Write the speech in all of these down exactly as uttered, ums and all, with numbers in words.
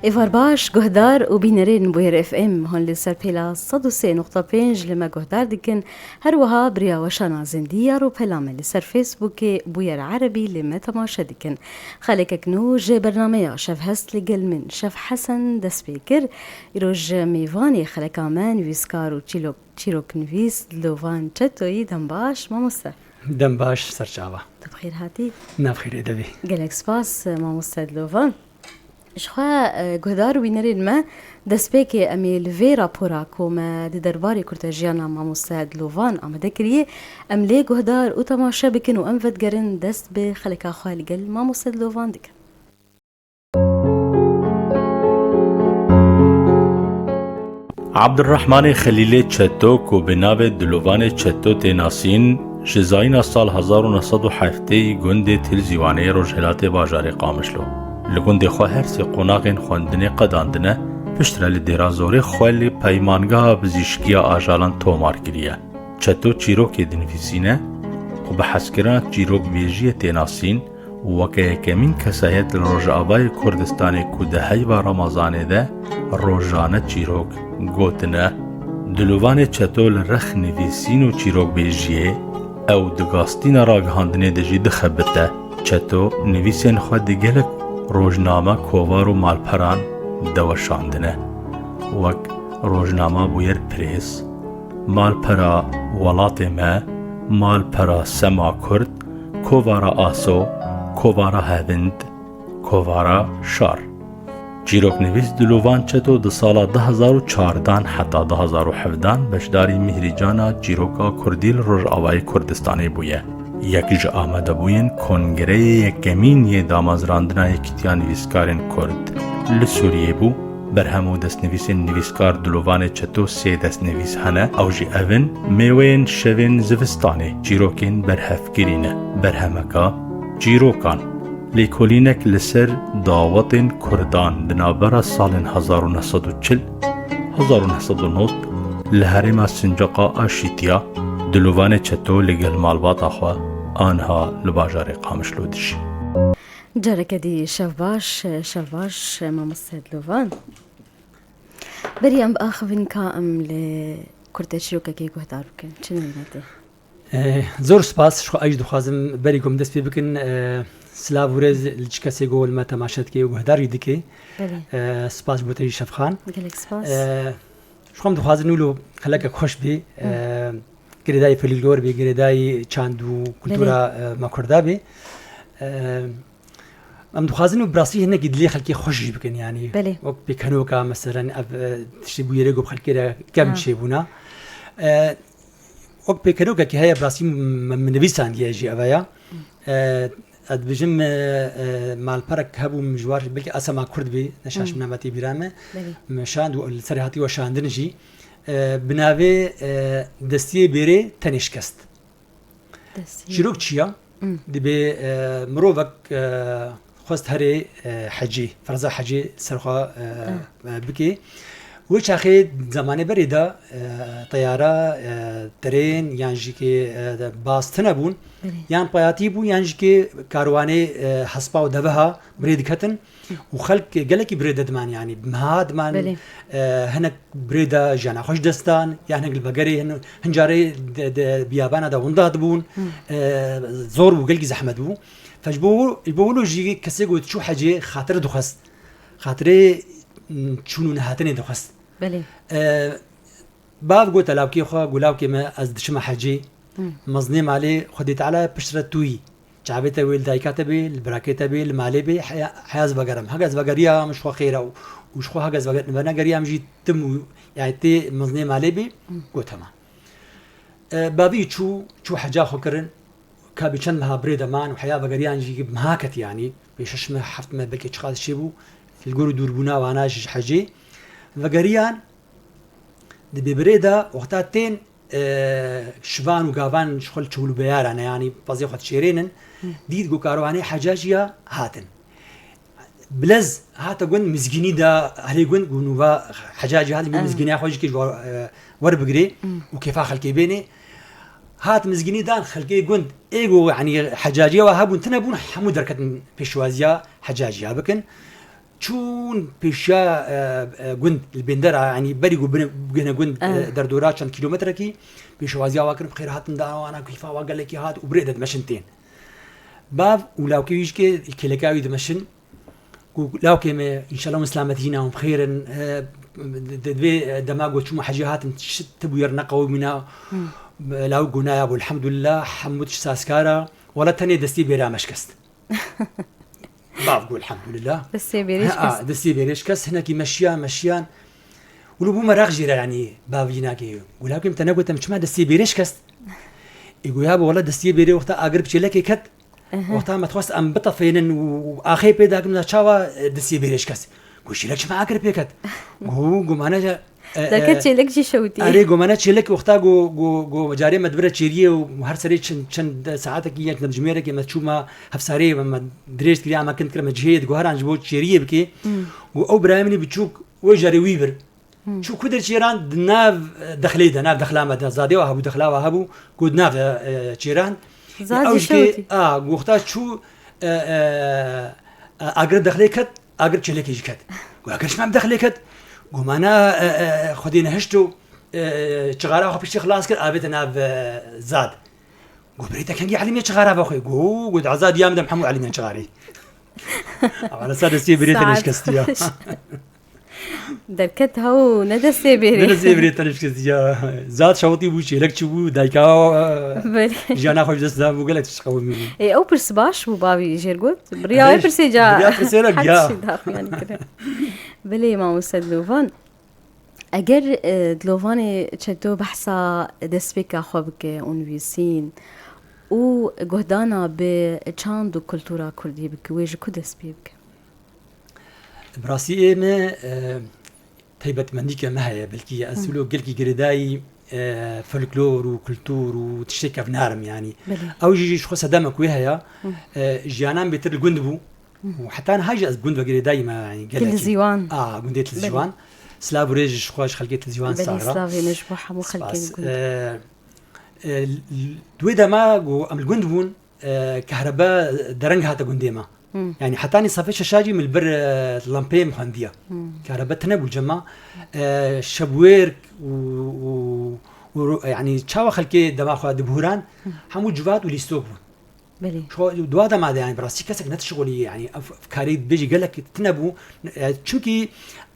Êvar baş, guhdar û bînerên Bûyer F M, hûn li ser pêla sed û sê nokta pênc li me guhdar dikin. Her wiha bi riya weşana zindî ya rûpela me li ser Facebookê Bûyer Erebî li me temaşe dikin. Xelekek nû ji bernameya Şevhest li gel min, Şev Hesen, dest pê kir. Îro ji mêvanê xeleka me nivîskar û çîlok-, çîroknivîs Dilovan Çetoyî. Dem baş, mamoste. Dem baş, serçava. Tu bi xêr hatî. Nav xêrê de bî. Gelek spas, mamoste Dilovan. Ji xwe, e, guhdar û bînerên me, destpêkê em ê li vê rapora ku me di derbarê kurtejiyana mamoste Dilovan amade kiriye, em lê guhdar û temaşe bikin û em vedigerin dest bi xeleka xwe li gel mamoste Dilovan dikin. Abdurrahmanê Xelîlê Çeto ku bi navê Dilovanê Çeto tê nasîn, ji zayîna sal hezar û neh sed û heftê gundê Tilzîwanê rojhilatê bajarê Qamişlo. Li gundê xwe her sê qonaxên xwendinê qedandine, piştre li Dêra Zorê xwe li peymangeha bizîşkiya ajalan tomar kiriye. Çeto çîrokê dinivîsîne ku bi hezkirina çîrokbêjiyê tê nasîn, û weke yekemîn kesayet li Rojavayê Kurdistanê ku di heyva Remezanê de rojane çîrok gotine. Dilovanê Çeto li rex nivîsîn û çîrokbêjiyê, ew di gastîna ragihandinê de jî dixebite. Çeto nivîsên xwe di gelek rojname, kovar û malperan de weşandine, wek rojnama Bûyer Press, Malpera Welatê Me, Malpera Sema Kurd, Kovara Aso, Kovara Hevind, Kovara Şar. Çîroknivîs Dilovan Çeto di sala du hezar û çardan heta du hezar û hevdan beşdarî Mîhrîcana Çîroka Kurdî li Rojavayê Kurdistanê bûye. Yek ji amadebûyên Kongreyê Yekemîn yê Damezrandina Yekîtiya Nivîskarên Kurd li Sûriyê bû. Berhem û destnivîsên nivîskar Dilovanê Çeto sê destnivîs hene, ew jî ev in: Mêweyên Şevên Zivistanê, çîrokên berhevkirî ne, berhemeka çîrokan. Lêkolînek li ser dawetên Kurdan di navbera salên hezar û neh sed û çil, hezar û neh sed û nod li herêma Sincaqa Aşîtiya, Dilovanê Çeto li gel malbata xwe aniha li bajarê Qamişlo dijî. Careke dî şev baş, şev baş, mamoste Dilovan. Berî em biaxivin ka em li kurte çîrokekê guhdar bikin. Çi nivîne tê? Eh, zor spas, ji xwe ez jî dixwazim berî ku em dest pê bikin, eh, silav û rêz li çi kesê ku li me temaşe dike û guhdar jî dike. Belê. Eh, spas ji bo te jî Şefxan. Gelek spas. Eh, ji xwe em dixwazin wilo xelekek xweş bê. Hı. Eh, girêdayî folklor bê, girêdayî çand û kultura, Belê. eh, me kurda bê. Eh, em dixwazin û bi rastî hinekî dilê xelkê xweş jî bikin, yanî Belê. wek pêkenoka, meselen, ev, eh, tiştê bûyerê ku bi xelkê re kem Ha. çêbûna. Eh, Wek pêkenokekî heye, bi rastî min, min nivîsandiye jî eve ya. E, ez dibêjim, e, e, malperek hebû, min ji war, belkî Esema Kurd bî, ne şaş Hmm. min, me tê bîra me. Belê. Min şand û li serê hatî weşandin jî. E, bi navê, e, Destiyê Bêrê Tenê Şikest. Destiyê. Çîrok çi ya? Hmm. Dibê, e, mirovek, e, xwest herê, e, hecê, ferza hecê ser xwe, e, Ah. e, bikê. Wê çaxê zemanê berê de, e, teyara, e, terên yan jî kê, e, de bas tune bûn, Belê. yan payatî bû, yan jî kê karwanê, e, hespa û deveha birê diketin û xelk gelekî birê de diman, yanî meha diman, Belê. e, hinek birê de jiyana xwe ji dest dan, ya hinek li vegerê hin-, hin carê de, de biyabana de winda dibûn, Hmm. e, zor bû, gelkî zehmet bû. Fe ji bo, ji bo wilo jî kesê ku diçû hecê xatir dixwest. Xatirê, m, çûn û nehatinê dixwest. Belê. E, bav gote lawkê xwe, got, "Lawkê me, ez diçime hecê. Hmm. Mezinê malê Xwedê Teala piştre tu yî. Çavê te wê li dayika te bê, li birakê te bê, li malê bê, heya, heya ez vegerim. Hek ez vegeriyam ji xwe xêr e û, û ji xwe hek ez veger-, venegeriyam jî tim û, yani tê mezinê malê bê." Hmm. Got, "Tamam." E, bavî çû, çû heca xwe kirin. Ka bi çend meha birê de man û heya vegeriyan jî meha ket, yanî pê şeş meh, heft meh, belkî çiqas çêbû, li gor û dûrbûna wana ji hecê vegeriyan. Di bê birê de wexta tên, e, şivan û gavan ji xwe li çewlûbeyaran e, yanî pezê xwe dişêrênin, Hı. dît ku karwanê heca jî ya hatin. Bilez hate gund, mizgînî da herê gund, û nûva heca jî hatin, Ah. mizgîniya xwe jî kê ji wa, e, werbigirê Hmm. û kêfa xelkê bênê. Hat mizgînî dan xelkê gund, ê ku, yanî, hecaciya wa hebûn, tune bûn, hemû derketin pêşwaziya hecaciya bikin. Çûn pêşiya, e, e, gund li bêndera, yanî berî ku bine-, bigihine gund, e, derdora çend kîlometrekî, pêşwaziya wa kirin, bi xêr hatin da wana, keyfa wa gelekî hat û bi rê de dimeşin tên. Bav û lawkê wî jî kê, kêleka wî dimeşin. Ku lawkê me, înşallah hûn silametî jî ne, hûn bi xêr in, e, di, di vê dema ku çûma hecî hatin, tişt tibûyer neqewimîna, lawik got nayabû, elhamdulillah, hemû tişt sazkar a, wela tenê destê bêra me şikest. Bav got, elhamdulillah. Destê bêrê şikest. Ha, destê bêrê şikest, hinekî meşiyan, meşiyan. Wilo bû meraq jê re, yanî, bav jî nake. Got, lawkê min te negot em çima destê bêrê şikest? Ê got, yabo, wela destê bêrê wexta agir bi çêlekê ket. Wexta me dixwest em bitefênin û axê pê dakin, da çawa, e, destê bêrê şikest? Got, çêlek çima agir pê ket? Got, got, mane, e, Derket e, çêlek jî şewitî. Erê, got, mane çêlek wexta got, got, got, carê me dibire çêriyê û her serê çend, çend saetekî, yek demjimêrekê me çûma hevsarê me, me dirêj kiriya, me kin kir, me cihê digoheran ji bo çêriyê bikê. Got, ew birayê min ê biçûk wê carê wî bir. Çû ku der çêran di nav, e, dexlê de, nav dexla me de, zadê wa hebû, dexla wa hebû, ku di nav de, e, çêran. Zad Ew jî jî kê, şewitî. A, goxta çû, e, e, e, agir dexlê ket, agir çêlekê jî ket. Got, agir çima dexlê ket? Got, mana, e, e, Xwedê nehişto, e, e, çixara xwe piştî xilas kir, avête nav, e, zad. Got, birê te kengî elîmê çixara ve xwe? Got, got, azad ya min dem hemû elîmên çixarê. Ama sa destê birê te Saet neşkestiya. Derket hew ne destê bêrê. Ne destê bêrê te neşkestiya. Zat şewitî bû, çêlek çi bû, dayka, Belê. Jiyana xwe ji dest da bû, gelek tişt qewimî bû. Ê, ew pirs baş bû, bavî jêr got. Biriya wê Belê. Pirsê ca Biriya pirsê re her giya. Tiştî daxuyanî kirin. Belê, mamoste Dilovan. Eger, e, Dilovanê çeto behsa destpêka xwe bike û nivîsîn û guhdana bi çand û kultura kurdî bike, wê ji ku dest pê bike? Bi rastî ê me, e, taybetmendîke me heye, belkî ez wilo gelkî girêdayî, e, folklor û kultur û tiştê kevnar im, yanî. Belê. Ew jî ji xwe sedemek wê heye, e, jiyanan bêtir li gund bû û heta niha jî ez bi gund ve girêdayî me, yanî gelekî. Tilizîwan. A, gundê Tilizîwan. Belê. Silav û rêz ji xwe ji xelkê Tilizîwan Belê, sar e. Slavê me ji bo hemû xelkên Spas. Gund. E, e, l-, l-, di wê dema ku em li gund bûn, e, kehrebe dereng hate gundê me. Hmm. Yanî hetanî sefê şeşa jî min li bir, e, lempeyê min xwendiye. Hmm. Kehrebe tune bû cema. E, şebwêrk û, û, û ro-, yanî çawa xelkê dema xwe dibûran, hemû civat û lîstok bûn. Belê. Şo, di wa dema de, yanî, bi rastî kesek netişixulî, yanî, ev, ev karê bêjî gelek tune bû. E, çimkî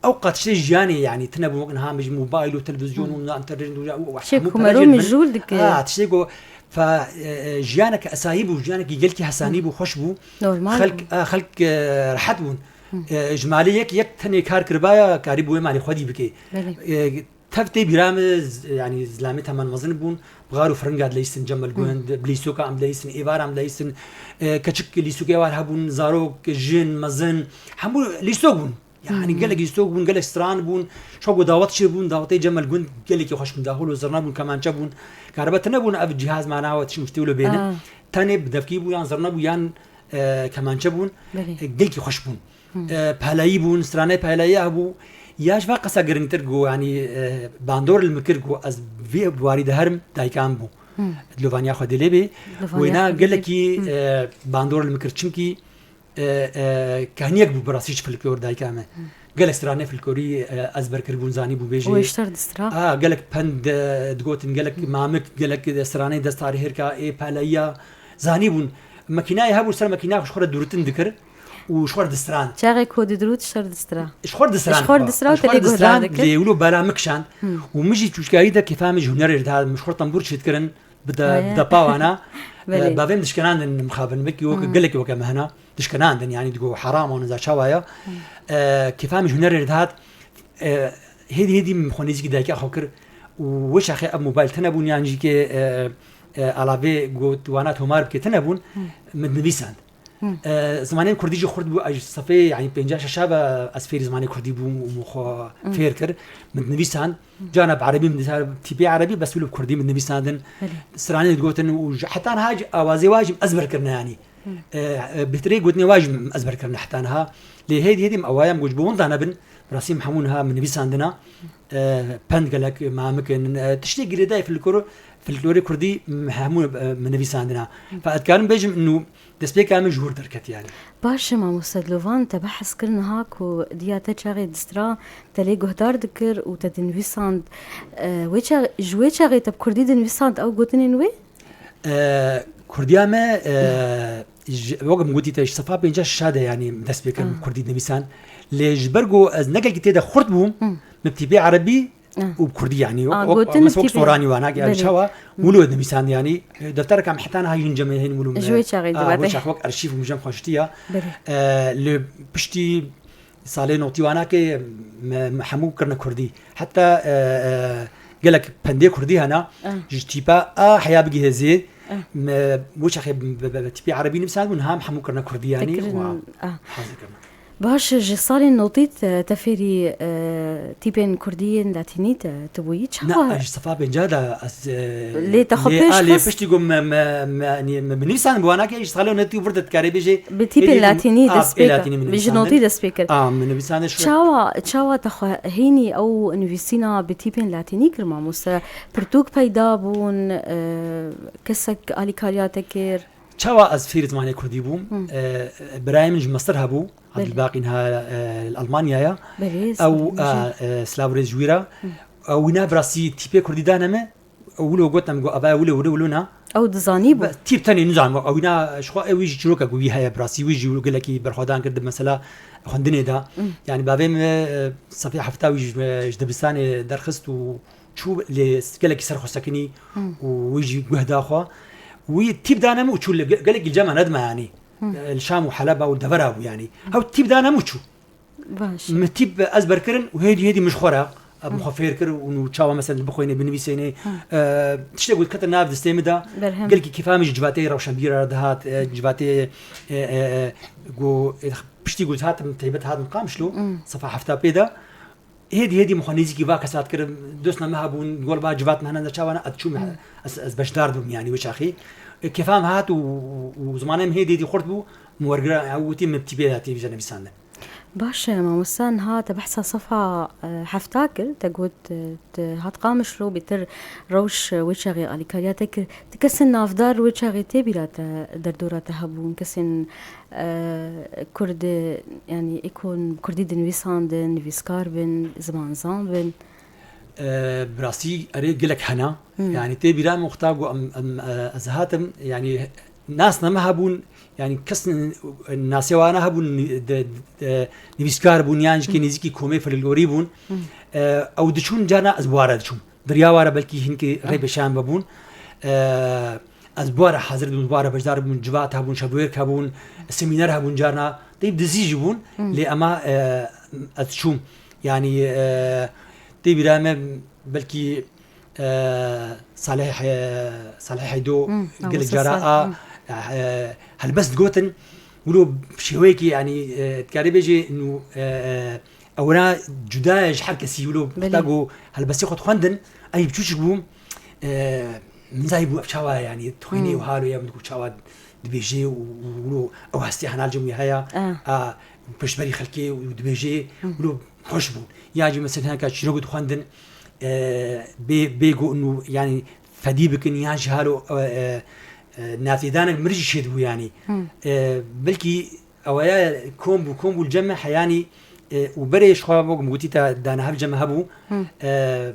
ew qat tiştê jiyanê, yanî, tune bû, wek niha min ji mobayl û televîzyon û internet û, û Tiştê hemû ku pere mero jê mijûl dibin. Dike. A, tiştê ku fa-, e, e, jiyaneke esayî bû, jiyanekî gelkî hesanî bû, xweş bû. Normal Xelk, bû. A, xelk, e, rehet bûn. E, ji malê yek, yek tenê kar kiribaya, karî bû wê malê xwedî bike. Belê. E, Tev tê bîra min, z-, yanî zilamê teman mezin bûn, bi xar û firinga dileyîstin, cem li gund, bi lîstoka em dileyîstin, êvar em dileyîstin, e, keçik lîstokê êvar hebûn, zarok, jin, mezin, hemû lîstok bûn. Yanî gelek lîstok bûn, gelek stran bûn, şo ku dawet çêbûn, dawetê cem li gund gelekî xweş bûn, daxil û zirne bûn, kemançe bûn, karibe tune bûn, ev cihaz mana we tişt muştê wilo bênin. Aa. Tenê bi devkî bû, yan zirne bû, yan, e, kemançe bûn, Belê. E, gelkî xweş bûn. E, palayî bûn, stranê palayî hebû. Ya ji van qesa girîngtir ku, yanî, e, bandor li min kir ku ez vê warî de herim, dayika min bû. Dilovaniya Xwedê lê bê. Dilovaniya Wêna Xwedê lê gelekî, bê. E, bandor li min kir. Çimkî, e, e, kehniyek bû bi rastî ji folklor dayika me. Gelek stranê folklorî, e, ezber kiribûn, zanîbû bêjê. Wê ji ser distra? A, gelek pend, e, digotin, gelek mamik, gelek stranê dest tarî hêrka ê peleyiya zanîbûn. Makînayê hebû, ser makîna ji xwe re dûritin dikir. û ji xwe re distrand. Çaxê ku didirût, ji xwe re distra. Ji xwe re distrand. Ji xwe re distra, Ji xwe re te lê guhdar distrand, dikir. Lê wilo bala min kişand. Û min jî çûçkayî de kêfa min ji hunerê re dihat, min ji xwe re tembûr çêdikirin, bi de-, Aya. Bi depa wana. Belê. E, bavê min dişkenandin mixabin, wekî weke gelekî weke me hena. Dişkenandin, yanî digo heram wan za çawa ya. E, kêfa min ji hunerê re dihat. E, hêdî hêdî min xwe nêzîkî dayika xwe kir û wê çaxê ev mobayl tune bûn, yan jî kê, e, e, alavê got wana tomar bike tune bûn, min dinivîsand. E, zimanê kurdî jî xurt bû, ez ji sefê, yanî pênca şeşa ve ez fêrî zimanê kurdî bûm û min xwe fêr kir. Min dinivîsand. Cana bi erebî min dinivîsand, tîpê erebî, bes wilo bi kurdî min dinivîsandin. Belê. Stranê digotin û ji, heta niha jî awazê wa jî min ezber kirine, yanî. E, e, bêhtirê gotinê wa jî min ezber kirine heta niha. Lê hêdî hêdî min ewaya min got ji bo winda nebin, bi rastî min hemû niha min nivîsandina. E, pend gelek mamik in, e, tiştê girêdayî folklor, folklorê kurdî, m-, hemû, e, min nivîsandina. Fe ez dikarim bêjim, nû destpêka min ji wir derket yani. Baş e, mamoste Dilovan, te behs kir niha ku diya te çaxê distira, te lê guhdar dikir û te dinivîsand. E, wê çax-, ji wê çaxê te bi kurdî dinivîsand ew gotinên wê? E, kurdiya me, e, ji, wek min gotî te, ji sefa pêncî şeş de yani dest pê kir bi kurdî dinivîsan. Lê ji ber ku ez ne gelkî tê de xurt bûm, min bi tîpê erebî û bi kurdî yani, wek, wek, gotin mesela wek tîpê. Soranî wana, yani çawa wilo dinivîsan yani, e, deftereka min heta niha hîn cem hên wilo. Ji wê çaxê, a, wê çax wek arşîv û cem xwe şitiya. E, lê piştî salê notî wana ke me, me hemû kirine kurdî. Heta, e, e, gelek pendê kurdî hene, ji tîpa a heya bigihê zê, me wê çaxê bi, bi, bi, bi tîpê erebî nivîsandibûn, niha em hemû kirine kurdî yani, û hazir kirine. Baş, ji salên notî te, te fêrî, e, tîpên kurdî yên latînî te, tu bûyî? Çawa? Na, ji sefa pêncî de ez, e, lê te xwe pêş xist? Lê piştî ku me, me, me, yanî me binivîsand bi wana ke ji salê notî û vir de dikarê bêjê. Bi tîpên latînî dest pê kir. Bi ji notî dest pê kir. A, min nivîsandin şu. Çawa, çawa te xwe hînî ew nivîsîna bi tîpên latînî kir, mamoste? Pirtûk peyda bûn, e, kesek alîkariya te kir? Çawa ez fêrî zimanê kurdî bûm? E, birayê min ji Misir hebû, Abdulbaqî niha, e, li Almanyaya. Ew, e, e, silav û rêz ji wî re. Ew wîna bi rastî tîpê kurdî dane min. Ew wilo got, em got, ava wilo, wilo, wilo na. Ew dizanî bû. Tîp tenê nizan, ew wîna ji xwe, ew wî jî çîroka ku wî heye bi rastî, wî jî wilo gelekî berxwedan kir di mesela xwendinê de. Yani bavê min, e, sefê hefta wî ji, ji dibistanê derxist û çû lê gelekî ser xwe sekinî û wî jî guh da xwe. Wî tîp dane min û çû li ge-, gelekî li cem me nedime yanî. E, li Şam û Heleba û devera bû yanî. Ew tîp dane min û çû. Baş. Min tîp ez berkirin û hêdî hêdî min ji xwe re, e, min xwe fêr kir û nû çawa mesela bixwînê, binivîsênê. E, tiştek ku dikete nav destê min de. Berhem. Gelkî kêfa min ji civatê rewşenbîra re dihat, e, civatê, e, e, e, ku, e, piştî ku hatim, teybet hatim Qamişlo, sefa hefta pê de. Hêdî hêdî min xwe nêzîkî va kesa dikirim. Dostna me hebûn, gol va civat me hene, çawa ne, ez çûm, ez, ez beşdar bûm, yanî wê çaxî. E, kêfa min hat û, û, û zimanê min hêdî hêdî xurt bû, min wergira, ew wî min tîpê de têvîje nivîsandin. Baş e, mamoste, niha te behsa sefa, e, hefta kir, te got, e, te hat Qamişlo, bêtir rewş, e, wê çaxê alîkariya te kir. Ti kesên navdar wê çaxê tê bîra te, derdora te hebûn, kesên e, Kurd, yanî ê ku kurdî dinivîsandin, nivîskar bin, zimanzan bin? E, bi rastî erê gelek hene. Hmm. Yanî tê bîra min wexta ku em, em, e, ez hatim, yanî nasna me hebûn, yanî kes n-, nasê wana hebûn, de, de, nivîskar bûn, yan jî nêzîkî komê folklorî bûn. Hmm. E, ew diçûn, carna ez bi wa re diçûm. Diriya wa re belkî hinkî rê pêşiyan vebûn. E, ez bi wa re hazir bûm, bi wa re beşdar bûm, civat hebûn, şevwêrk hebûn, semîner hebûn carna. Teyb dizî jî bûn, lê ema, e, ez çûm. Yanî, e, tê bîra me belkî, e, Salih, e, Salih Heydo gelek cara a, e, helbest gotin. Wilo şêweyekî, yanî, e, dikarê bêjê nû, e, e, Ewra cuda ye ji her kesî, wilo wexta ku helbestê xwe dixwendin, ez jî biçûçik bûm, e, min zayî bû ev çawa ye, yanî dixwînê û halo ye, min digot çawa dibêjê û, û, û wilo ew hestê hena li cem wî heye, a, piştberî xelkê û dibêjê, wilo xweş bûn. Yan jî mesela hineka çîrok dixwendin, e, bê, bê ku nû, yanî fedî bikin, yan jî halo, e, e, e, navtêdanek mirî jî çêdibû, yanî. E, belkî Ew ya kom bû, kom bû li cem me heyanî, e, û berê ji xwe wek min gotî te dane hev cem me hebû. E,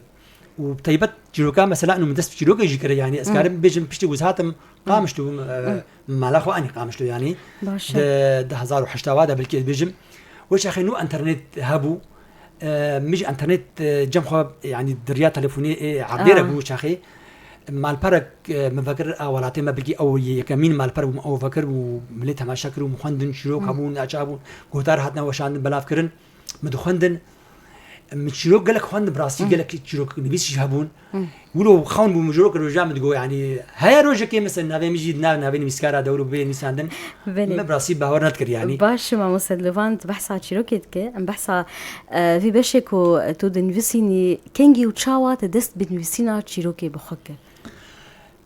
û bi teybet çîroka mesela û min dest bi çîrokê jî kire, yanî ez karim bêjim piştî ku ez hatim Qamişlo, e, mala xwe anî Qamişlo, yanî. Baş e. Di, di hezar û heşta wa de belkî ez bêjim. Wê çaxê nû enternet hebû. E, min jî enternet, e, cem xwe, yanî di riya telefonê, e, erdê re bû çaxê. Malperek, e, min vekir a welatê me, belkî ew yekemîn malper bû, min ew vekir û min lê temaşe kir û min xwendin, çîrok hebûn, aça hebûn, guhdar hatine weşandin, belav kirin. Min dixwendin. Min çîrok gelek xwendin, bi rastî gelek çîrok nivîs jî hebûn. Wilo xewn bû, min jiro kir, roja min digot, yanî, heye rojekê, mesela, navê min jî di nav, navê nivîskara de wilo bê nivîsandin. Belê. Me bi rastî bawer nedikir, yanî. Baş, mamoste Dilovan, tu behsa çîrokê dike. Em behsa, e, vî beşê ku tu dinivîsînî, kengî û çawa te dest bi nivîsîna çîrokê bi xwe kir?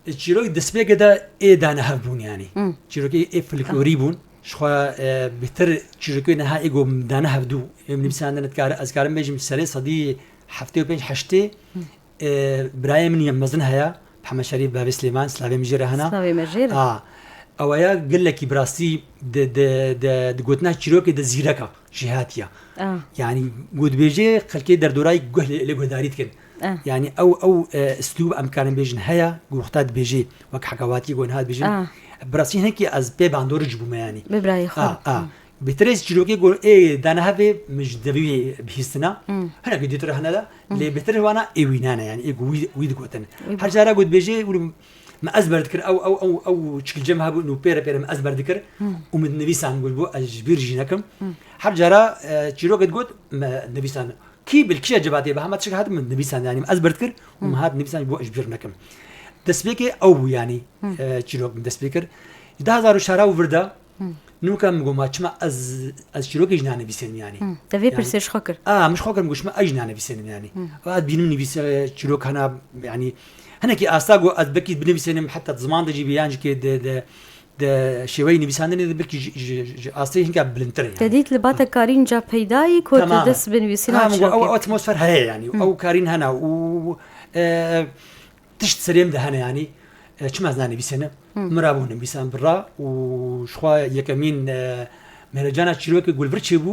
E, çîrok destpêkê de ê dane hev bûn, yanî. Çîrokê ê folklorî bûn. Ji xwe, e, bêhtir çîrokê niha ê ku dane hev dû. Em nivîsandin dikare, ez karim bêjim serê sedî heftê û pênc heştê, e, birayê min ya mezin heye, Hemed Şerîf, bavê Silêman, silavê min jê re hene. Silavê me jê re. A, ew ya gelekî bi rastî di, di, di, di gotina çîrokê de zîrek e, jêhatî ye. A. Yanî ku dibêjê xelkê derdorayî guh lê, lê guhdarî dikin. A. Yanî ew, ew, e, uslûb em karin bêjin heye, ku wexta dibêjê, wek hekawatiyê ku niha dibêjin. A. Bi rastî hinekî ez pê bandor ji bûme yanî. Bi birayê xwe. A, a. Bêtir ez çîrokê ku ê dane hevê min ji devî bihîstina. Hmm. Hinekî dîtir hene de, lê bêtir wana ê wî nane yanî, ê ku wî, wî digotin. Wî Her cara ku dibêjê, wî me ezber dikir, ew, ew, ew, ew çikilcem hebû, û pêre pêre me ezber dikir. Û min dinivîsan, got, bo ez ji bîr jî nekim. Her cara, e, çîrokê digot, me nivîsan. Kî bil kîja cevatê be, hema tiştek hat min nivîsan, yanî min ezber dikir û min hat nivîsan, bo ez ji bîr nekim. Destpêkê ew bû yanî, e, çîrok min dest pê kir. Ji du hezar û çar û vir de, nûka min got, ma çima ez, ez çîrokê jî nanivîsênim yanî. Hı. Te vê Yanî- pirsê ji xwe kir. A, min ji xwe kir, min got, çima ez jî nanivîsênim yanî. Ew ez bînim nivîse çîrok hena, yanî, hinekî asta got, ez belkî binivîsênim, heta di ziman de jî bê yan jî kê de, de, de şêweyê nivîsandinê de belkî ji, ji, ji astê hinka bilindtir e yanî. Te dît li ba te karîn ca peyda yî ku tu Tamam. dest bi nivîsîna Ha, min got, ew, ew çîrokê. Atmosfer heye yanî. Ew karîn hene û, e, tişt serê min de hene yanî. E, çima ez nanivîsênim? Min rabû nivîsan bira û ji xwe yekemîn, e, mehrejana çîrokê Gulvir çêbû.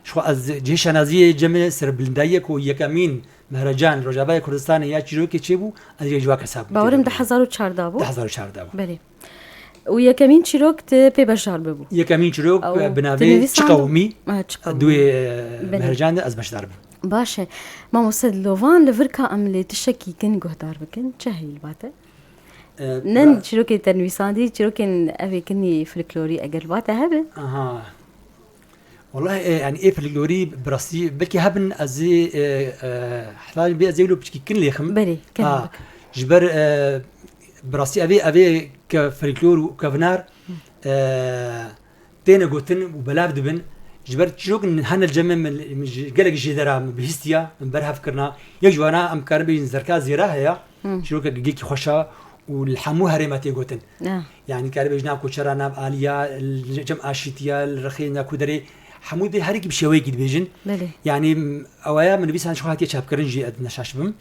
Ji xwe ez cihê şanaziyê cem e serbilindayiyê ku yekemîn mehrecan Rojavayê Kurdistanê ya çîrokê çêbû, ez yek ji wa kesa bûm. Bawerim du hezar û çardeh bû. Du hezar û çardeh bû. Belê. Û yekemîn çîrok te pê beşdar bibû. Yekemîn çîrok, Ew e, bi tu navê nivîsand- Çi Qewimî, Ha, Çi Qewimî. Duê, e, Belê. Mehrecan de ez beşdar bûm. Baş e. Mamoste, dilovan li vir ka em lê tiştekî kin guhdar bikin. Çi heyî li ba te? E, Ne bira- çîrokên te nivîsandî, çîrokên evê kinî folklorî eger li ba te hebe? Aha. Wallahî, e, yani ê folklorî bi rastî belkî hebin ez ê, e, e, heta bê ez ê wilo piçkî kin lêxim. Belê, kin Ha, bik. Ji ber, e, bi rastî evê, evê ke folklor û kevnar, e, têne gotin û belav dibin. Ji ber çîrok hene li cem min, min ji gelek jêdera min bihîstiya, min berhev kirina. Yek ji wana em karin bêjin Zerka Zêra heye. Çîrokek gelkî xweş e û li hemû herêma tê gotin. Ah. Yani dikare bêjin nav Koçera, nav Aliya, li cem Aşîtiya, li Rixê, nav Kuderê, hemû dê her yekî bi şêweyekî dibêjin. Belê. Yani, m, ewaya min nivîsan ji xwe hatiye çapkirin jî, ez neşaş bim.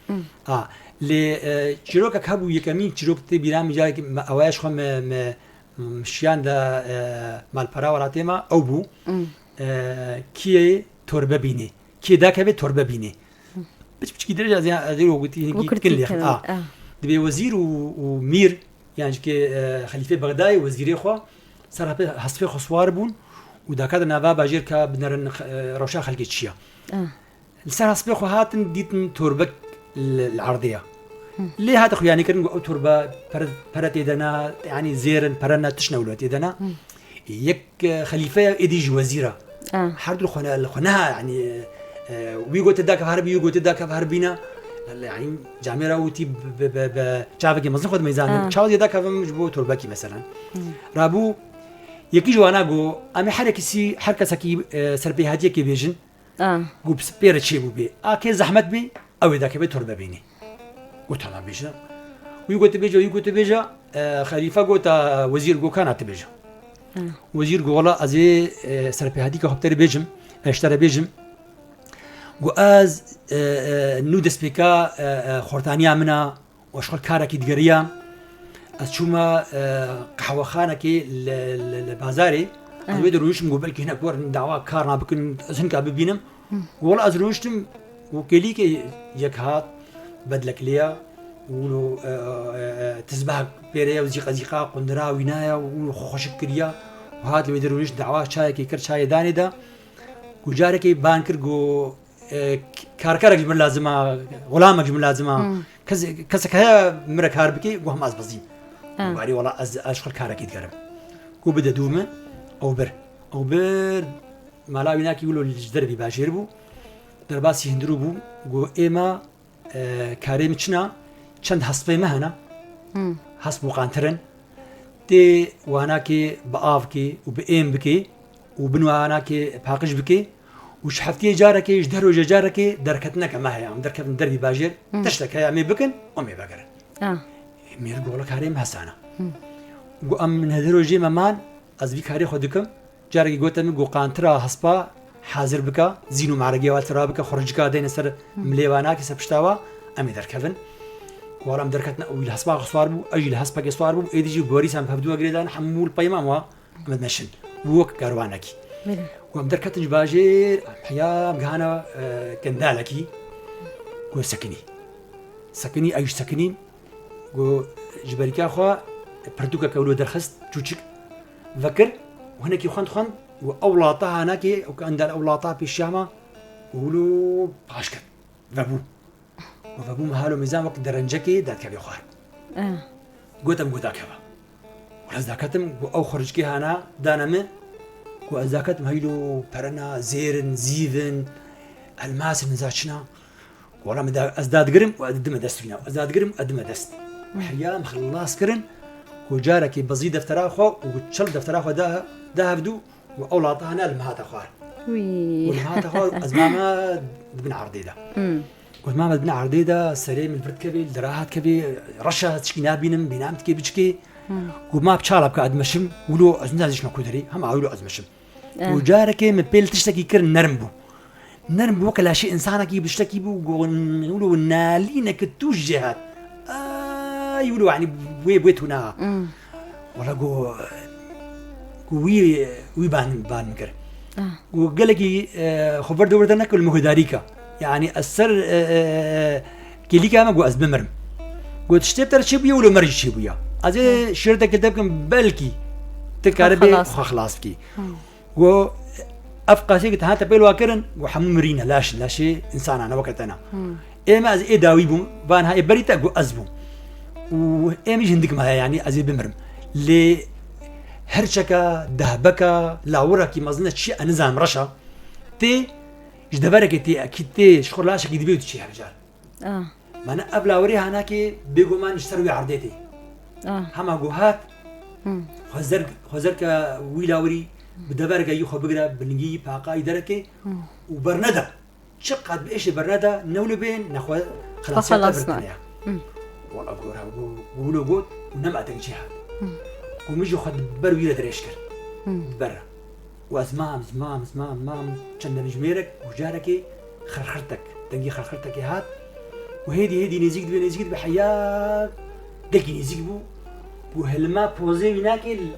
A, lê, e, çîrokek hebû, yekemîn çîrok tê bîra min, carekî me, ewaya ji xwe me, me, m, şiyan de, e, malpera welatê me, ew bû. E, kiyê torbe bînê. Kiyê dakeve torbe bînê. Piç piçkî dirêj ez ya, ez ê gotî, Wekî kin lêxim. kin, A. a. Dibê wezîr û, û mîr, yan jî ke, e, xelîfê Bexdayê wezîrê xwe ser hespê, hespê xwe siwar bûn û dakatin nava bajêr ka binerin, e, rewşa xelkê çi ya. A. Li ser hespê xwe hatin dîtin torbek li, li erdê ya. Lê hate xuyanî kirin ku ew torbe pere, pere tê de ne, yanî zêr in, pere ne, tişt ne wilo tê de ne. Yek, e, xelîfe ya, êdî jî wezîr e. A. Her du li xwe ne, li xwe neha, yanî, e, wî gote dakev herbî, wî gote dakev herbî ne. Yanî camêra wî tî bi, bi, bi, bi çavekê mezin xwe dimeyzanî. A. Çawa zêde dakevim ji bo torbekî meselen. Rabû yekî ji wana got, em ê her yekî sî, her kesekî, e, serpêhatiyekê bêjin. A. Got, pê re çêbû bê. A kê zehmet bê, ew ê dakeve torbe bînî. Got, tamam bêjin. Wî gote bêje, wî gote bêje, e, xelîfe gota wezîr, got, kana tu bêje. Wezîr got, wela ez ê, e, serpêhatîka xwe bi te re bêjim, ez ji te re bêjim. Got, ez, e, e, nû destpêka, e, e, xortaniya min a, û ji xwe karekî digeriya. Ez çûme, e, qehwexanekê li, li, li bazarê. Ez wê de rûniştim, got, belkî hinek werin dawa karna bikin, ez hinka bibînim. Wela ez rûniştim, û kêlîkê yek hat, bedlek lê ya, û, e, e, e, tizbehek pêre ya, û zîqa zîqa qundira wîna ya, û xwe xweşik kiriya, û hat li wê de rûnişt, dawa çayekê kir, çayê danê de, û carekê ban kir, got, e, k-, karkerek ji min lazim a, xulamek ji min lazim a, kes-, kesek heye min re kar bike, got, hema ez bizîm. Ha. Got, erê, wela ez, ez ji xwe karekî digerim. Got, bide dû min, ew bir. Ew bir, mala wînakî wilo ji dervî bajêr bû. Derbasî hundirû bû. Got, ê me, e, karê min çi ne? Çend hespê me hene. Hesp û qantir in. Tê wanakê bi av kê û bi êm bikê û bin wanakê paqij bikê û ji heftiyê carekê, ji deh rojê carekê derketineke me heye. Em derkevin dervî bajêr, tiştek heye em ê bikin, em ê vegerin. A. Mêr got, wela karê min hesana. Got, em neh rojê me man, ez vî karê xwe dikim. Carekî gote min, got, qantira hespa hazir bike, zîn û meregê wa tira bike, xurcika deyne ser milê wanakê, ser pişta wa, em ê derkevin. Ku wala em derketin, ew jî li hespa xwe swar bû, ez jî li hespekê swar bûm, êdî jî borî em hevdu ve girêdan, hemû li peyma em wa, em dimeşin. Bû wek kerwanekî. Belê. Ku em derketin ji bajêr, em heya em gihana, e, kendalekî. Ku sekinî. Sekinî, ew jî sekinî. Ku ji berîka xwe pirtûkeke wilo derxist, çûçik vekir. Û hinekî xwend xwend. Û ew lata hanakê, ew ke endal ew lata pêşiya me, û wilo paş ket. Vebû. Û vebû me halo mîzan wek derencekê dadkevê xwar. Eh. Gotim, got dakeva. Û ez daketim, got ew xurcikê hana dane min, got ez daketim heylo perena, zêr in, zîv in, elmas in, niza çi ne. Wala min da, ez dadigirim û ez didime dest wîna. Ez dadigirim û ez didime dest. Heya em xilas kirin, got carekê bizî deftera xwe û got çil deftera xwe da, da hevdû. Û ew lata hene li min hate xwar. Wî. Û li min hate xwar, ez mame di bin erdê de. Hmm. Got mame di bin erdê de, serê min li vir dikevê, li dera hat dikevê, reş e, tişkî nabînim, bînam dikê biçikê. Hmm. Got ma bi çala bike, ez dimeşim, wilo ez nizam çima ku derê, hema wilo ez dimeşim. Eh. Û carekê min pê li tiştekî kir, nerm bû. Nerm bû, weke laşê însanekî bi tiştekî bû, got wilo nalîneke tûj jê hat. Ay, wilo, yanî, wê, wê tûna. Hmm. Wala got, got wî, wî ban, ban min kir. Ah. Got gelekî, e, xwe vir dewr de neke li min guhdarî ke. Yanî ez ser, e, e, e, kêlîka me got ez bimirim. Got tiştê bi te re çêbûye, wilo me re jî çêbûye. Ez ê şêrtekê te bikim, belkî tu karibê xwe xilas bikî. Hmm. Got ev qasê ku te hate pêl wa kirin, got hemû mirî ne, laş in, laşê însanan e, weke te ne. Hmm. Ê me, ez ê dawî bûm, van ha ê berî te, got ez bûm. Û ê min jî hindik maye, yanî ez ê bimirim. Lê herçeka, dehbeka, lawirekî mezin e, çi ye, ez nizanim, reş e. Tê ji deverekê tê, ekî tê ji xwe laşekî dibê û diçî her car. Ah. Mane ev lawerê hanakê bêguman ji ser wê erdê tê. Ah. Hema ku hat, Hmm. xwezer, xwezerke wî lawerî bi devereke yî xwe bigire, bi lingî yî, paqayî dereke Hmm. û bernede. Çiqas bi êşê bernede, ne wilo bê, ne xwe xelasiyata xelas vir ne. Tine ya. Hmm. Wala gora, gu, gu wilo got û nema deng çê hat. Hmm. Ku min jî xwe di ber wî re dirêj kir. Hmm. Di ber re. Û ez mam, ez mam, ez mam, mam, çend demjimêrek, û carekê xirxirtek, dengî xirxirtekê hat. Û hêdî, hêdî nêzîk dibe, nêzîk dibe, heya gelkî nêzîk bû. Û hilma pozê wî nake li,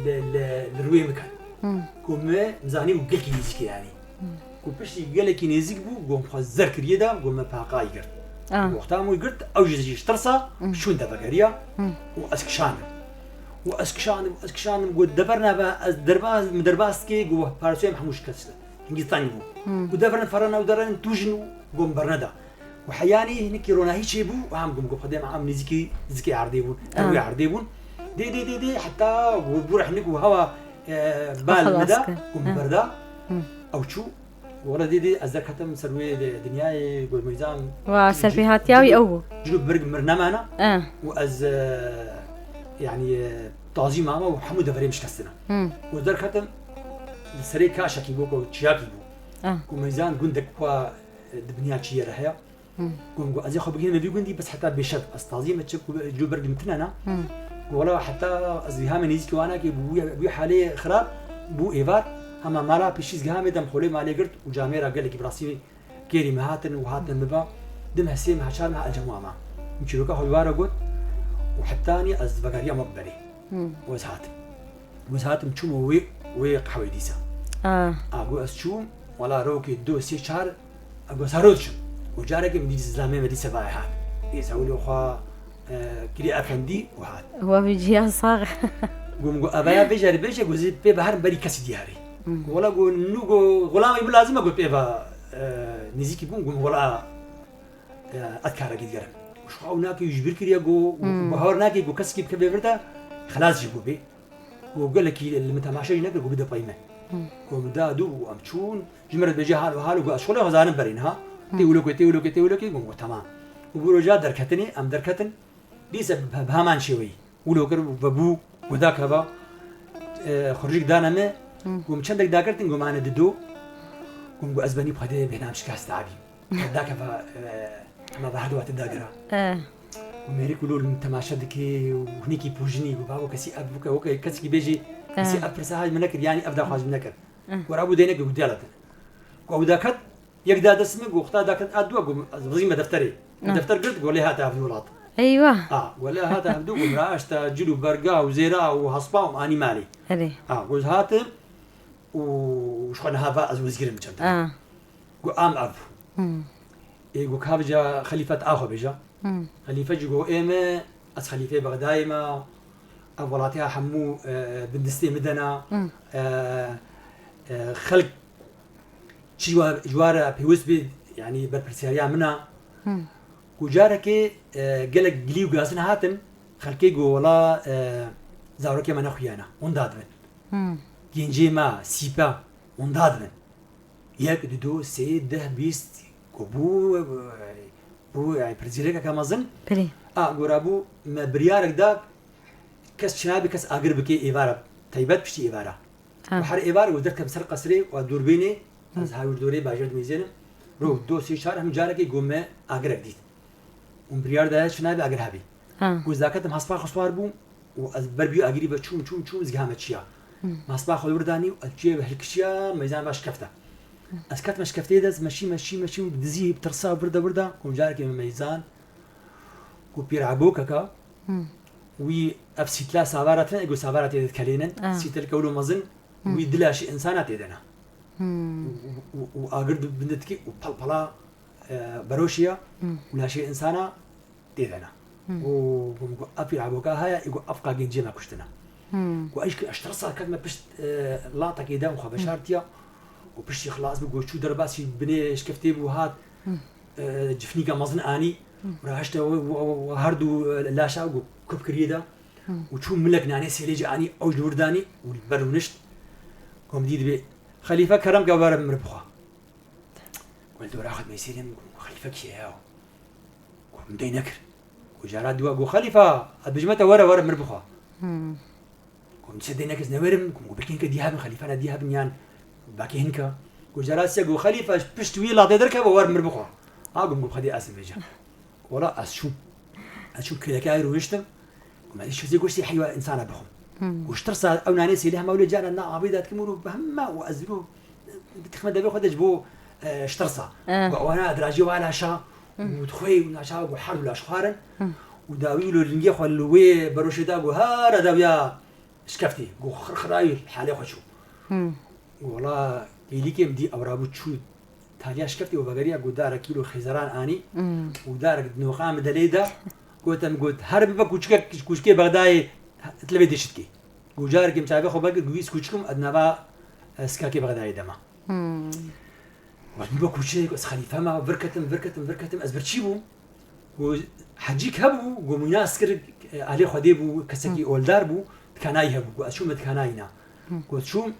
li, li, li rûyê min ket. Hmm. Ku min zanî û gelkî nêzîk e yanî. Hmm. Ku piştî gelekî nêzîk bû, got xwe zer kiriye de, got min paqayî girt. Ah. Wexta min wî girt, ew jî ji tirsa Hmm. şûn de vegeriya Hmm. û ez kişandim. Û ez kişandim, ez kişandim, got dever nebe, ez derbas, min derbas dikê, got parçeyê min hemû şikestine. Hingî teng bû. Hmm. Û deverin ferana û derenin tûjin û got min berneda. Û heyanî hinekî ronahî çêbû, û em got, got Xwedê me em nêzîkî, nêzîkî erdê bûn, Ah. ew erdê bûn. Dê, dê, dê, dê, heta got bû rehnik û hewa, e, bal xelas min da, kir. got min Ah. berda. Hmm. Ew çû. Wala dê dê ez derketim ser wê de dinyayê, got meyzan. Wa serpêhatiya wî ew bû. Cilo birg mir nemana. Eh. Û ez, e, yanî, e, tazî mama û hemû deverê min şikestine. Hmm. Û derketim li serê kaşekî bû, ku çiyakî bû. Eh. Ku meyzan gundek xwe, e, di binya çiyê re heye. Hmm. Got, got ez ê xwe bigihînim vî gundî, bes heta bêşev ez tazî me çi ku cilo berg min tine na. Hmm. Got wala heta ez gihamê nêzîkî wana kê bû wî, wî halê xirab bû êvar. Hema mala pêşî ez gihamê dem xolê malê girt û camêra gelekî bi rastî kêrî me hatin û hatine min ba. Di meh, sê meh, çar meh ez cem wan ma. Min çîroka xwe wî ware got û hetanî ez vegeriyam wek berê. Hmm. Û ez hatim. Û ez hatim çûm wê, wê qehweyê dîsa. Ah. A got ez çûm, wala rokê du, sê, çar, a got ez her roj diçim. Û carekê min dît zilamê me dîsa vayê hat. Ê ez ewilê xwe, e, kirî efendî û hat. Wa vî ciya sax. Got min got, evaya vê carê bêje, got zî pê ve herim berî kesî diyarî. Hmm. Got wala got nû got xulamê min lazim e got pê ve, e, nêzîkî bûm, got min wala, e, ez karekî digerim. Û ji xwe ew nake, ji bîr kiriye got, Hmm. bahar nake got kesekî bikeve vir de, xelas jî got bê. Got gelekî li min temaşe jî nekir, got bide pey me. Hmm. Got min da dû û em çûn. Ji min re dibêje halo halo, got ez şolê xwe zanim berê niha. Hmm. Tê wilo ke, tê wilo ke, tê wilo ke, got, got temam. Û bû roja derketinê, em derketin. Dîse bi, bi heman şêweyî. Wilo kir, vebû, got dakeva, e, xurcik dane me. Hmm. Got min çendek dagirtin, got mane dido. Got min got ez benî bi Xwedê bêhnam şikest abî. Dakeva, e, hema ve her du hatin dagira. Eh. Û mêrik wilo li min temaşe dike û hinekî pûjinî û babo kesî ev bike, weke kesekî bêjî, kesî Eh. ev pirsa hay min nekir, yanî ev daxwaz min nekir. Eh. Got rabû deyneke got diyala te. Got ew daket, yek da dest min, got xta daket a dua, got ez vizîme defterê. Eh. Defter girt, got lê hate ev welat. Eywa. A, wele hate hevdu û mira eşta cil û berga û zêra û hespa û anî malê. Erê. A, goz hatim û ji xwe niha va ez wizgirim çend. A. Gu am ev. Hmm. Ê gu kavca xelîfet axwe bêja. Hmm. Xelîfe jî gu ê me, ez xelîfê Bexdayê me, ev welatê hemû, e, bindistê min de ne. Hmm. E, e, xelk çi ji wa-, ji wa re pêwist bê, yanî berpirsiyariya min a. Hmm. Ku carekê, e, gelek gilî û gazin hatin, xelkê gu wela, e, zarokê me nexuyana, hûn dadibin. Hmm. Gencê me, sîpe, hûn dadibin. Yek, dido, sê, deh, bîst, ku bû, bû, yani, pirzîrekeke mezin. Belê. A, gora bû, me biryarek da, kes çinabê kes agir bike êvara, taybet piştî êvara. Ha. Û her êvar û derkem ser qesrê û dûrbînê, ez ha wir dorê bajêr dimîzênim. Ro, do, sê, çar, hem carekê ku me agirek dît. Û biryar daye çinabê agir hebî. Ha. Ku ez daketim hespa xwe swar bûm û ez ber bî agirî ve çûm, çûm, çûm, ez gihame çiya. Hmm. Hespa xwe wir danî û ez çiyê ve hilkişiya meyzan ve şikefte. Ez ketime şikefteyê de ez meşî, meşî, meşî û dizî bi tirsa virda, virda, ku carekê me meyzan, ku pîr ebokeka, Hmm. wî ev sîtla savara tine, ego savara tê de dikelênin. Ah. Sîtelke wilo mezin, Hmm. wî di laşê insana tê de ne. Hmm. Û, û, û, û agir di bin de dikî û palpala, e, beroşiya Hmm. û laşê insana tê de ne. Hmm. Û gom ku ev pîr eboka haya, ê ku ev qa gencê me kuştine. Hmm. Ku eşk eştir sal ketime pişt, e, latekê de û xwe veşartiya û piştî xilas bi ku çû derbasî binê şikeftê bû hat, Hmm. e, cifnîka mezin anî, Hmm. û raşte û, û, û, û her du, e, laşa û kup kiriye de. Hmm. Û çû milek nanê sêlê jî anî, ew ji wir danî û li ber rûnişt. Ku min dî dibê, "Xelîfe kerem ke were min bixwe." Ku li dora xwe dimeyselim, ku xelîfe kî ye ya? Ku min dey nekir. Ku cara diwa ku, "Xelîfe, ez bijime te were, were min bixwe." Hmm. Ku min dîse dey nekir ez newerim, ku min ku belkî hinke dî hebin, xelîfana dî hebin yan belkî hinke. Ku cara sê ku, "Xelîfe, pişt wî latê derkeve, were min bixwe." Ha, ku min ku, "Xwedê ez vêce." Wala ez çûm. Ez çûm kêlekê rûniştim. Ku me dî şizê goştê heywa insana bixwim. Hmm. Ku ji tirsa ew nanê sêlê hema wile cara na avê de dikim û bi hema û ez ro dixime devê xwe de ji bo, e, ji tirsa. Eh. Ku ewana dirajî wa laşa Hmm. û dixwê û naşa ku her du laş xwarin. Hmm. Û dawî wilo lingê xwe li wê beroşê da ku hara dawiya şikeftê. Ku xirxirayî halê xwe çû. Hmm. Wala kêlîkê min dî ew rabû çû taliya şikeftê û vegeriya ku darek kîlo xêzeran anî Hmm. û darek di noqa min delê de gote min got, "Her bibe kûçikek, kûçikê Bexdayê li vê dê şitkê." Ku carekê min çavê xwe vekir, ku wî ez kûçikim, ez nava, e, sikakê Bexdayê de me. Hmm. Got, "Min be kûçik, ez xelîfe me, vir ketim, vir ketim, vir ketim, ez birçî bûm." Ku hecîk hebû, ku mîna ez kir, e, alê Xwedê bû, kesekî Hmm. oldar bû, dikanayî hebû, ku ez çûme dikanayî na. Hmm. Ku ez çûm,